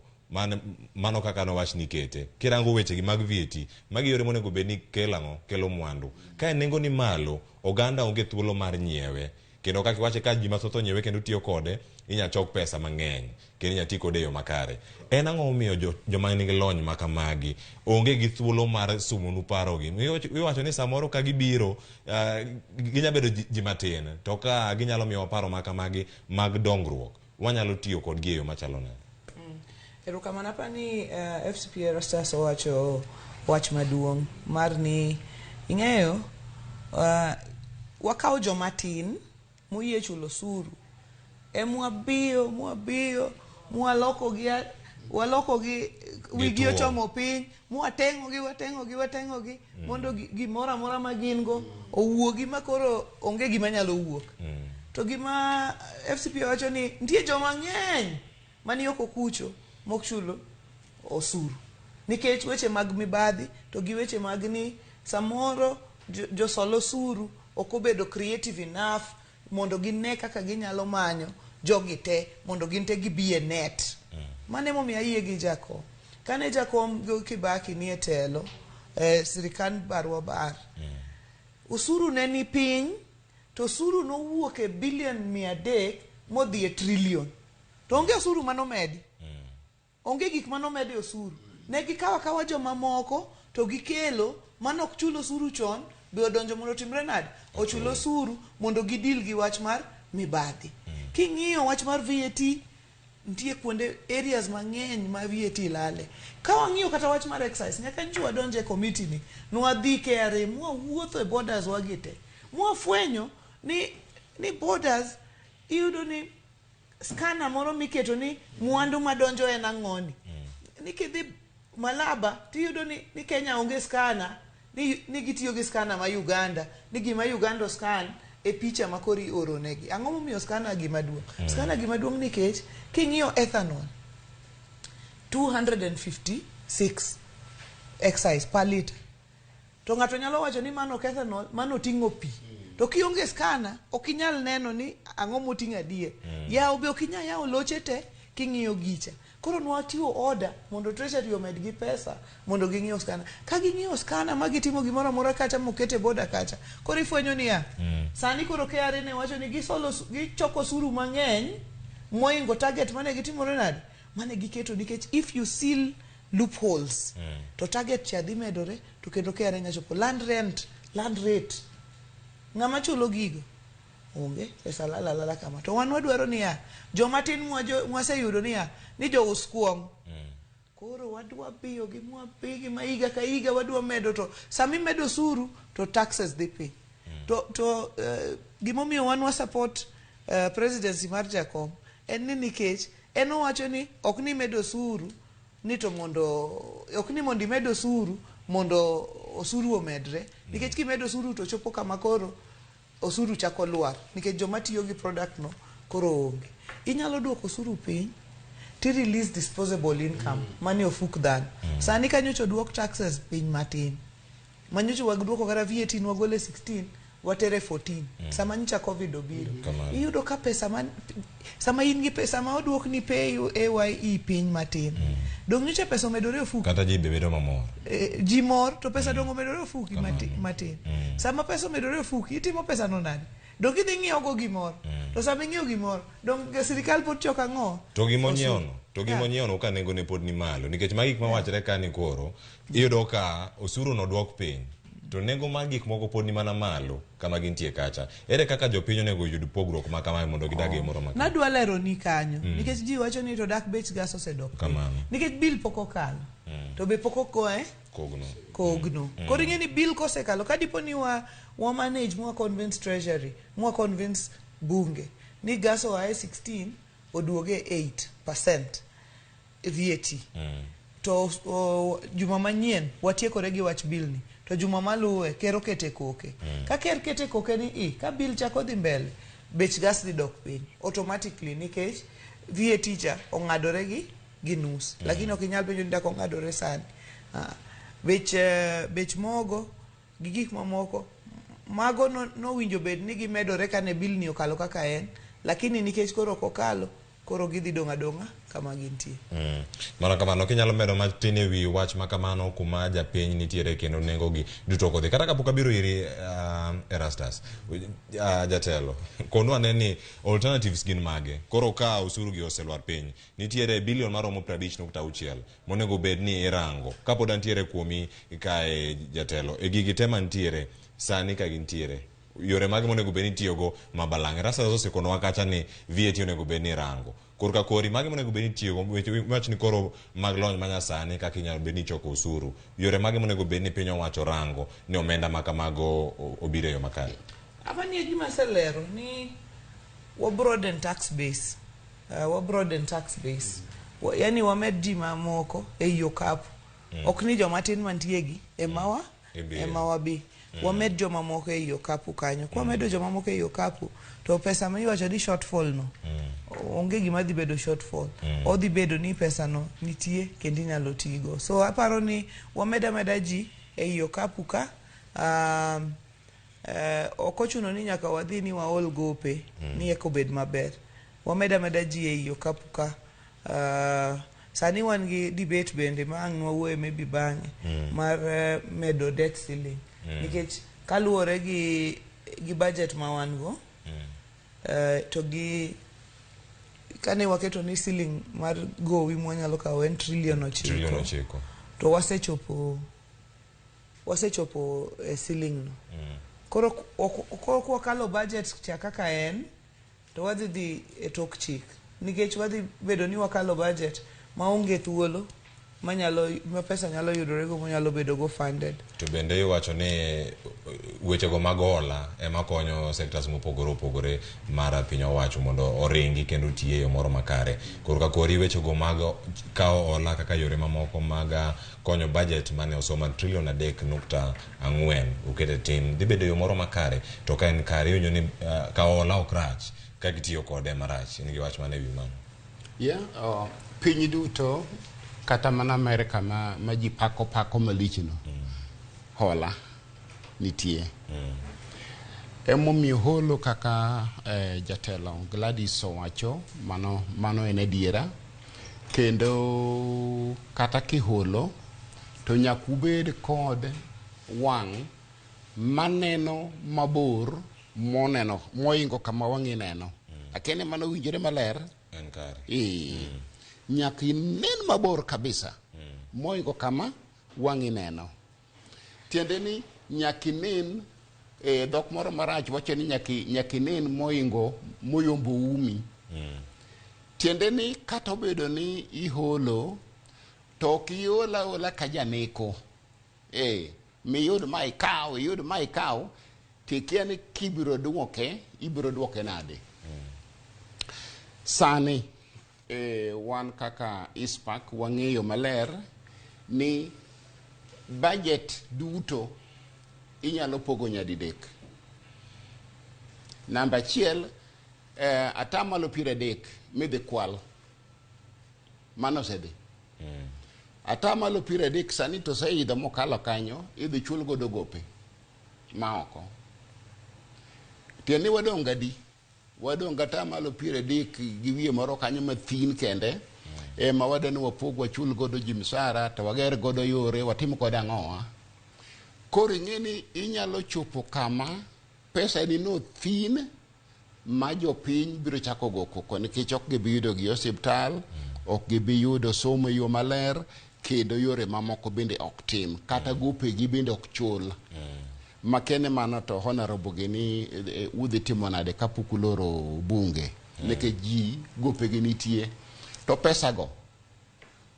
mano kaka nowach ni kete kirango wechegi mag VAT magi yore monego bed ni kelo ang'o kelo mwandu ka nengo ni malo oganda onge thuolo mar nyiewe kendo kaka iwache ka ji mathoth onyiewe kendo tiyo kode inya chok pesa mang'eny kendo inya ti kode e yo makare en ang'o momiyo joma nigi lony ma kamagi onge gi thuolo mar sumonu parogi iwacho ni samoro ka gibiro ginya bedo ji matin to ka ginyalo miyowa paro ma kamagi mag dongruok wanyalo tiyo kodgi e yo machalo nade Erokamano apani FCPA Erastus owacho wach maduong' mar ni ing'eyo wakawo joma tin moyie chulo osuru emwabiyo mwalokogi walokogi wigi ochomo piny mwateng'ogi wateng'ogi mondo gimoro amora ma gin go owuogi ma koro onge gima nyalo wuok. To gima FCPA wacho ni nitie joma ng'eny mani oko kucho mok chulo osuru nikech weche mag mibadhi to gi weche mag ni samoro josol osuru ok obedo creative enough mondo gine kaka ginyalo manyo jogi te mondo gin te gibi e net. Mano emomiyo ayie gi Jakom. Kane Jakom gi Kibaki nie telo sirikand barua bar osuru ne ni piny to osuru nowuok e bilion 300 modhi e trilion to onge osuru manomedi. Onge gik manomedi e osuru. Ne gikawo akawa joma moko to gikelo manok chul osuru chon be odonjo mondo otimre nade ochul osuru mondo gidil gi wach mar mibadhi. King'iyo wach mar VAT nitie kuonde areas mang'eny ma VAT lale. Ka wang'iyo kata wach mar excise nyaka nyocha wadonje e committee ni nwadhi KRA mwawuotho e borders wagi te mwafwenyo ni borders iyudo ni scanner moro miketo ni mwandu madonjo en ang'oni. Ni kidhi Malaba tiyudo ni Kenya onge scanner ni gitiyo gi scanner ma Uganda ni gima Uganda scan e picha ma koro ioro negi. Ang'o momiyo scanner gima duong'? Scanner gima duong' nikech king'iyo ethanol 256 excise per liter to ng'ato nyalo wacho ni mano ok ethanol mano ting'o pi. To kionge scanner, ok inyal neno ni ang'o moting'o adier. Yawo be ok inyal yawo loche te king'iyo gicha. Koro nwachiwo order mondo Treasury omed gi pesa mondo ging'iew scanner. Ka ging'iewo scanner ma gitimo gimoro amora kacha mokete border kacha, koro ifwenyo niya, sani koro KRA ne wacho ni gisolo gichoko osuru mang'eny moingo target mane gitimore nade, mane giketo, nikech if you seal loopholes to target cha dhi medore, to kendo KRA nya chopo land rent, land rate. Ng'ama chulo gigo onge pesa lala lala kama. To wan wadwaro niya, joma tin mwaseyudo niya ni jous kuong', koro wadwa biyo gi mwabigi ma higa ka higa wadwa medo. To sama imedo osuru to taxes dhi piny. To gimomiyo wan wa support presidency mar Jakom en ni nikech en owacho ni ok ni imedo osuru ni to mondo ok ni mondo imed osuru mondo osuru omedre, nikech kimedo osuru to chopo kama koro osuru chako lwar nikech joma tiyo gi product no koro onge. Inyalo duoko osuru piny ti release disposable income mane ofuk dhano. Sani ka nyocha oduok taxes piny matin, manyocha waduoko kata VAT nwagole 16 watere 14 sama nyocha COVID obiro. Kamano. Iyudo ka pesa man sama in gi pesa ma oduok ni pay AYE piny matin, dong nyocha pesa omedore e ofuki. Kata ji be bedo mamor. Ji mor to pesa dong omedore e ofuki matin. Sama pesa omedore e ofuki, itimo pesa no nade? Dong idhi ng'iewo go gimoro, to sama ing'iewo gimoro, dong sirikal pod choko ang'o? To gima Osuru. onyiewono, to gima onyiewono ka nengone pod ni malo, nikech magi gik mawachre ka ni koro iyudo ka osuru no dwok piny to nengo mar gik moko pod ni mana malo kama gintie kacha. Ere kaka jopiny onego oyud pogruok ma kamae mondo gidag e moro makare? Nadwa lero ni kanyo nikech ji wacho ni to dak bech gas osedok piny. Kamano. Nikech bill pok okalo, to be pok ogoye kogno. Kogno. Koro ing'e ni bill kosekalo, ka dipo ni wa manage mwa convince Treasury, mwa convince bunge ni gas oa e 16 oduoge 8% VAT, to juma manyien watiekore gi wach bill ni, to juma maluwe ker okete koke. Ka ker kete koke ni i ka bill chako dhi mbele, bech gas dhi dok piny automatically nikech VAT cha ong'adore gi nus. Lakini ok inyal penjo ni dak ong'adore sani. Bech mogo gi gik mamoko mago nowinjo bed ni gimedore kane bill ni okalo kaka en, lakini nikech koro ok okalo, koro gidhi dong' adong'a kama gintie. Mano kamano, kinyalo medo matin e wi wach ma kamano kuma japiny nitiere kendo nengo gi duto ok odhi. Kata kapok abiro iri, Erastus, jatelo, konwa ane ni alternatives gin mage? Koro ka osuru gi oselwar piny, nitiere bilion maromo 50.6 monego bed ni irango. Kapod antiere kuomi kae jatelo, e gigi te mantiere sani ka gintiere, yore mage monego bed ni itiyogo mabalang'? Erastus osekonowa kacha ni VAT onego bed ni irango. Korka kori mage monego bed ni itiyogo, weche wach ni koro mag lony manyasani kaka inyalo bed ni ichoko osuru. Yore mage monego bed ni piny owacho rango ni omenda ma kamago obiro e yo makare? Apani e gima aselero ni wa broaden tax base. Wa broaden tax base. Yani wamed ji mamoko ei okapu. Ok ni joma tin mantie gi ema wa Ibi. ema wabi. Wamed joma moko ei okapu kanyo. Kwamedo joma moko ei okapu, to pesa ma iwacho ni shortfall no, onge gima dhi bedo shortfall. Odhi bedo ni pesa no nitie kendo inyalo tigo. So aparo ni wamed ameda ji ei okapu ka. Ok ochuno ni nyaka wadhi ni waol gope ni eka obed maber. Wamed ameda ji ei okapu ka. Sani wan gi debate bende ma ang' nwawuoye maybe bang'e mar medo debt ceiling. Nikech kaluwore gi budget ma wan go, to gi kane waketo ni ceiling mar gowi mwanyalo kawo en trillion 9. Trillion 9. To wasechopo e ceiling no. Koro kwakalo budget cha kaka en, to wadhi dhi e tok chik. Nikech wadhi bedo ni wakalo budget maonge thuolo manyalo ma pesa nyalo yudore go manyalo bedo go funded. To bende iwacho ni wechego mag hola ema konyo sectors mopogore opogore mar piny owacho mondo oringi kendo otiye e yo moro makare. Korka kori wechego mag kawo hola kaka yore mamoko mag konyo budget mane osom trillion 3.4 okete tim dhi bedo e yo moro makare. To ka en kare iwinjo ni kawo hola ok rach ka gitiyo kode marach. In gi wach mane e wi mano? Yeah, piny duto kata mana Amerika ma ji pako malich no, hola nitie. Emomiyo holo kaka jatelo Gladys owacho, mano en adiera. Kendo kata kiholo to nyaka ubed kod wang' maneno mabor moneno moingo kama wang'i neno. Akia ni mano winjore maler? En kare. Nyaka inen mabor kabisa moingo kama wang'i neno. Tiende ni nyaka inen dhok moro marach wacho ni nyaka inen moingo moyombo umi. Tiende ni kata obedo ni iholo to ok ihol ahola ka janeko. Miyud ma ikaw, iyud ma ikaw, tikia ni kibiro duoke, ibiro duoke nade. Sani wan kaka ICPAK wang'eyo maler ni budget duto inyalo pogo nyadidek. Namba achiel, 30% midhi kwal. Mano osedhi. 30% sani to oseidho mokalo kanyo, idhi chul godo gope ma oko. Tiende ni wadong' gadi? Wadong' 30% gi wiye moro kanyo mathin kende. Ema wadwa ni wapog wachul godo ji msara, to wager godo yore, watim kode ang'owa. Koro ing'e ni inyalo chopo kama pesa ni no thin ma jopiny biro chako go koko nikech ok gibi yudo gi osiptal, ok gibi yudo somo e yo maler, kendo yore mamoko bende ok tim, kata gopegi bende ok chul. Makene mano to honorable gini udhi timo nade kapok uloro bunge nikech ji gopegi nitie to pesa go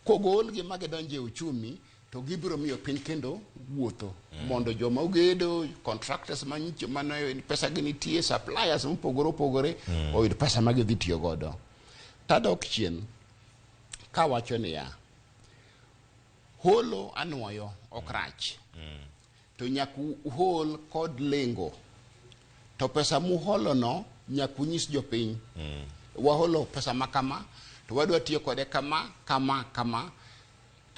kogolgi ma gidonjo e uchumi to gibiro miyo piny kendo wuotho mondo joma ogedo contractors manyicho mane pesa gi nitie suppliers mopogore opogore oyud pesa ma gidhi tiyo godo. Tadok chien kawacho niya, holo anuoyo ok rach to nyaka uhol kod lengo to pesa muholo no nyaka unyis jopiny waholo pesa ma kama to wadwa tiyo kode kama kama kama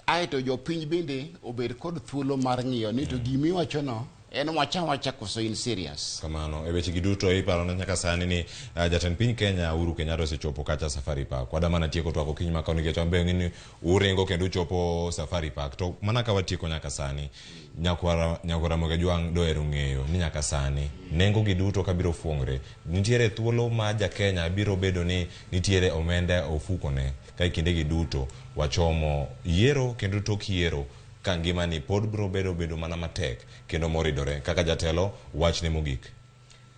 aeto jopiny bende obed kod thuolo mar ng'iyo ni to gimiwacho no en wacha wacha koso in serious. Kamano e weche gi duto iparo na nyaka sani ni jatend piny Kenya Uhuru Kenyatta osechopo kacha Safari Park. Wada mana tieko twak okinyi ma kawuono nikech wan be ni uringo kendo uchopo Safari Park. To mana ka watieko nyaka sani nyakwara Ramogi Ajwang' dohero ng'eyo ni nyaka sani nengo gi duto kabiro fuongre nitiere thuolo ma ja Kenya biro bedo ni nitiere omenda e ofukone ka e kinde gi duto wachomo yiero kendo tok yiero ka ngimani pod biro bedo mana matek kendo moridore kaka jatelo wachne mogik.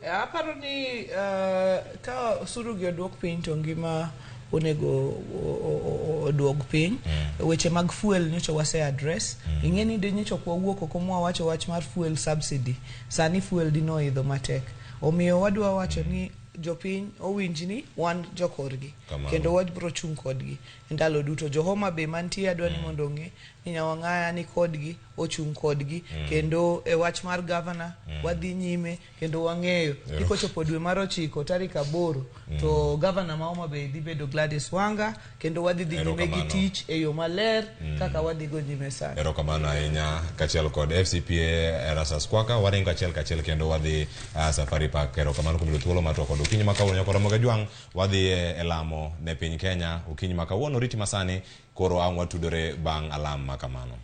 Aparo ni ka osuru gi oduok piny to ngima onego oduog piny. Weche mag fuel nyocha wase address. Ing'e ni nyocha ok wawuok oko mwawacho wach mar fuel subsidy. Sani fuel dino idho matek. Omiyo wadwa wacho ni jopiny owinj ni wan jokorgi kendo wabiro chung' kodgi ndalo duto. Jo Homa Bay mantie adwa ni mondo ong'e ni Nyawang'aya ni kodgi, ochung' kodgi kendo e wach mar governor wadhi nyime kendo wang'eyo ni kochopo dwe mar 9 tarik 8 to governor ma Homa Bay dhi bedo Gladys Wanga kendo wadhi dhi nyime gi tich e yo maler kaka wadhi go nyime sani. Erokamano ahinya kaachiel kod FCPA Erastus Kwaka waringo achiel kachiel kendo wadhi Safari Park. Erokamano kuom yudo thuolo mar twak kod okinyi ma kawuono. Nyakwa Ramogi Ajwang' wadhi e lamo ne piny Kenya okinyi ma kawuono. Riti masani koro ang' watudore bang' alam ma kamano.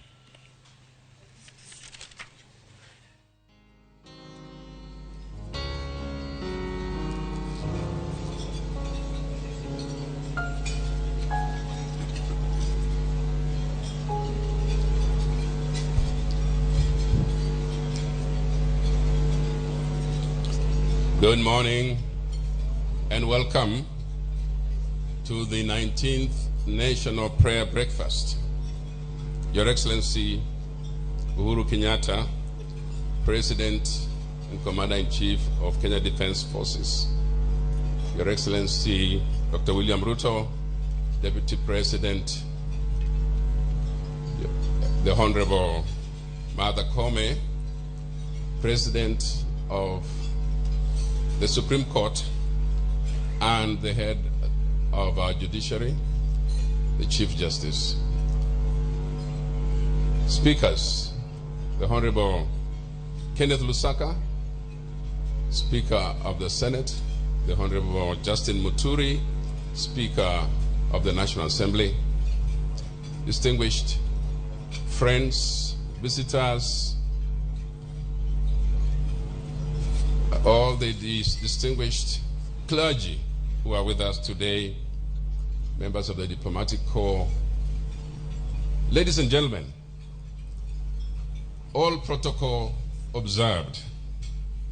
Good morning and welcome to the 19th National Prayer Breakfast. Your Excellency Uhuru Kenyatta, President and Commander-in-Chief of Kenya Defense Forces. Your Excellency Dr. William Ruto, Deputy President, the Honorable Martha Koome, President of the Supreme Court and the head of our judiciary, the Chief Justice. Speakers, the Honorable Kenneth Lusaka, Speaker of the Senate, the Honorable Justin Muturi, Speaker of the National Assembly, distinguished friends, visitors, all the distinguished clergy who are with us today, members of the diplomatic corps, ladies and gentlemen, all protocol observed.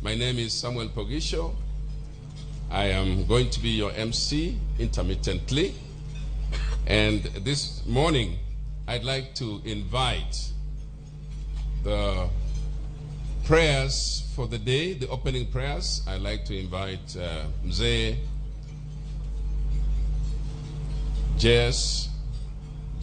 My name is Samuel Poghisio. I am going to be your MC intermittently. And this morning, I'd like to invite the prayers for the day, the opening prayers. I'd like to invite Mzee Jess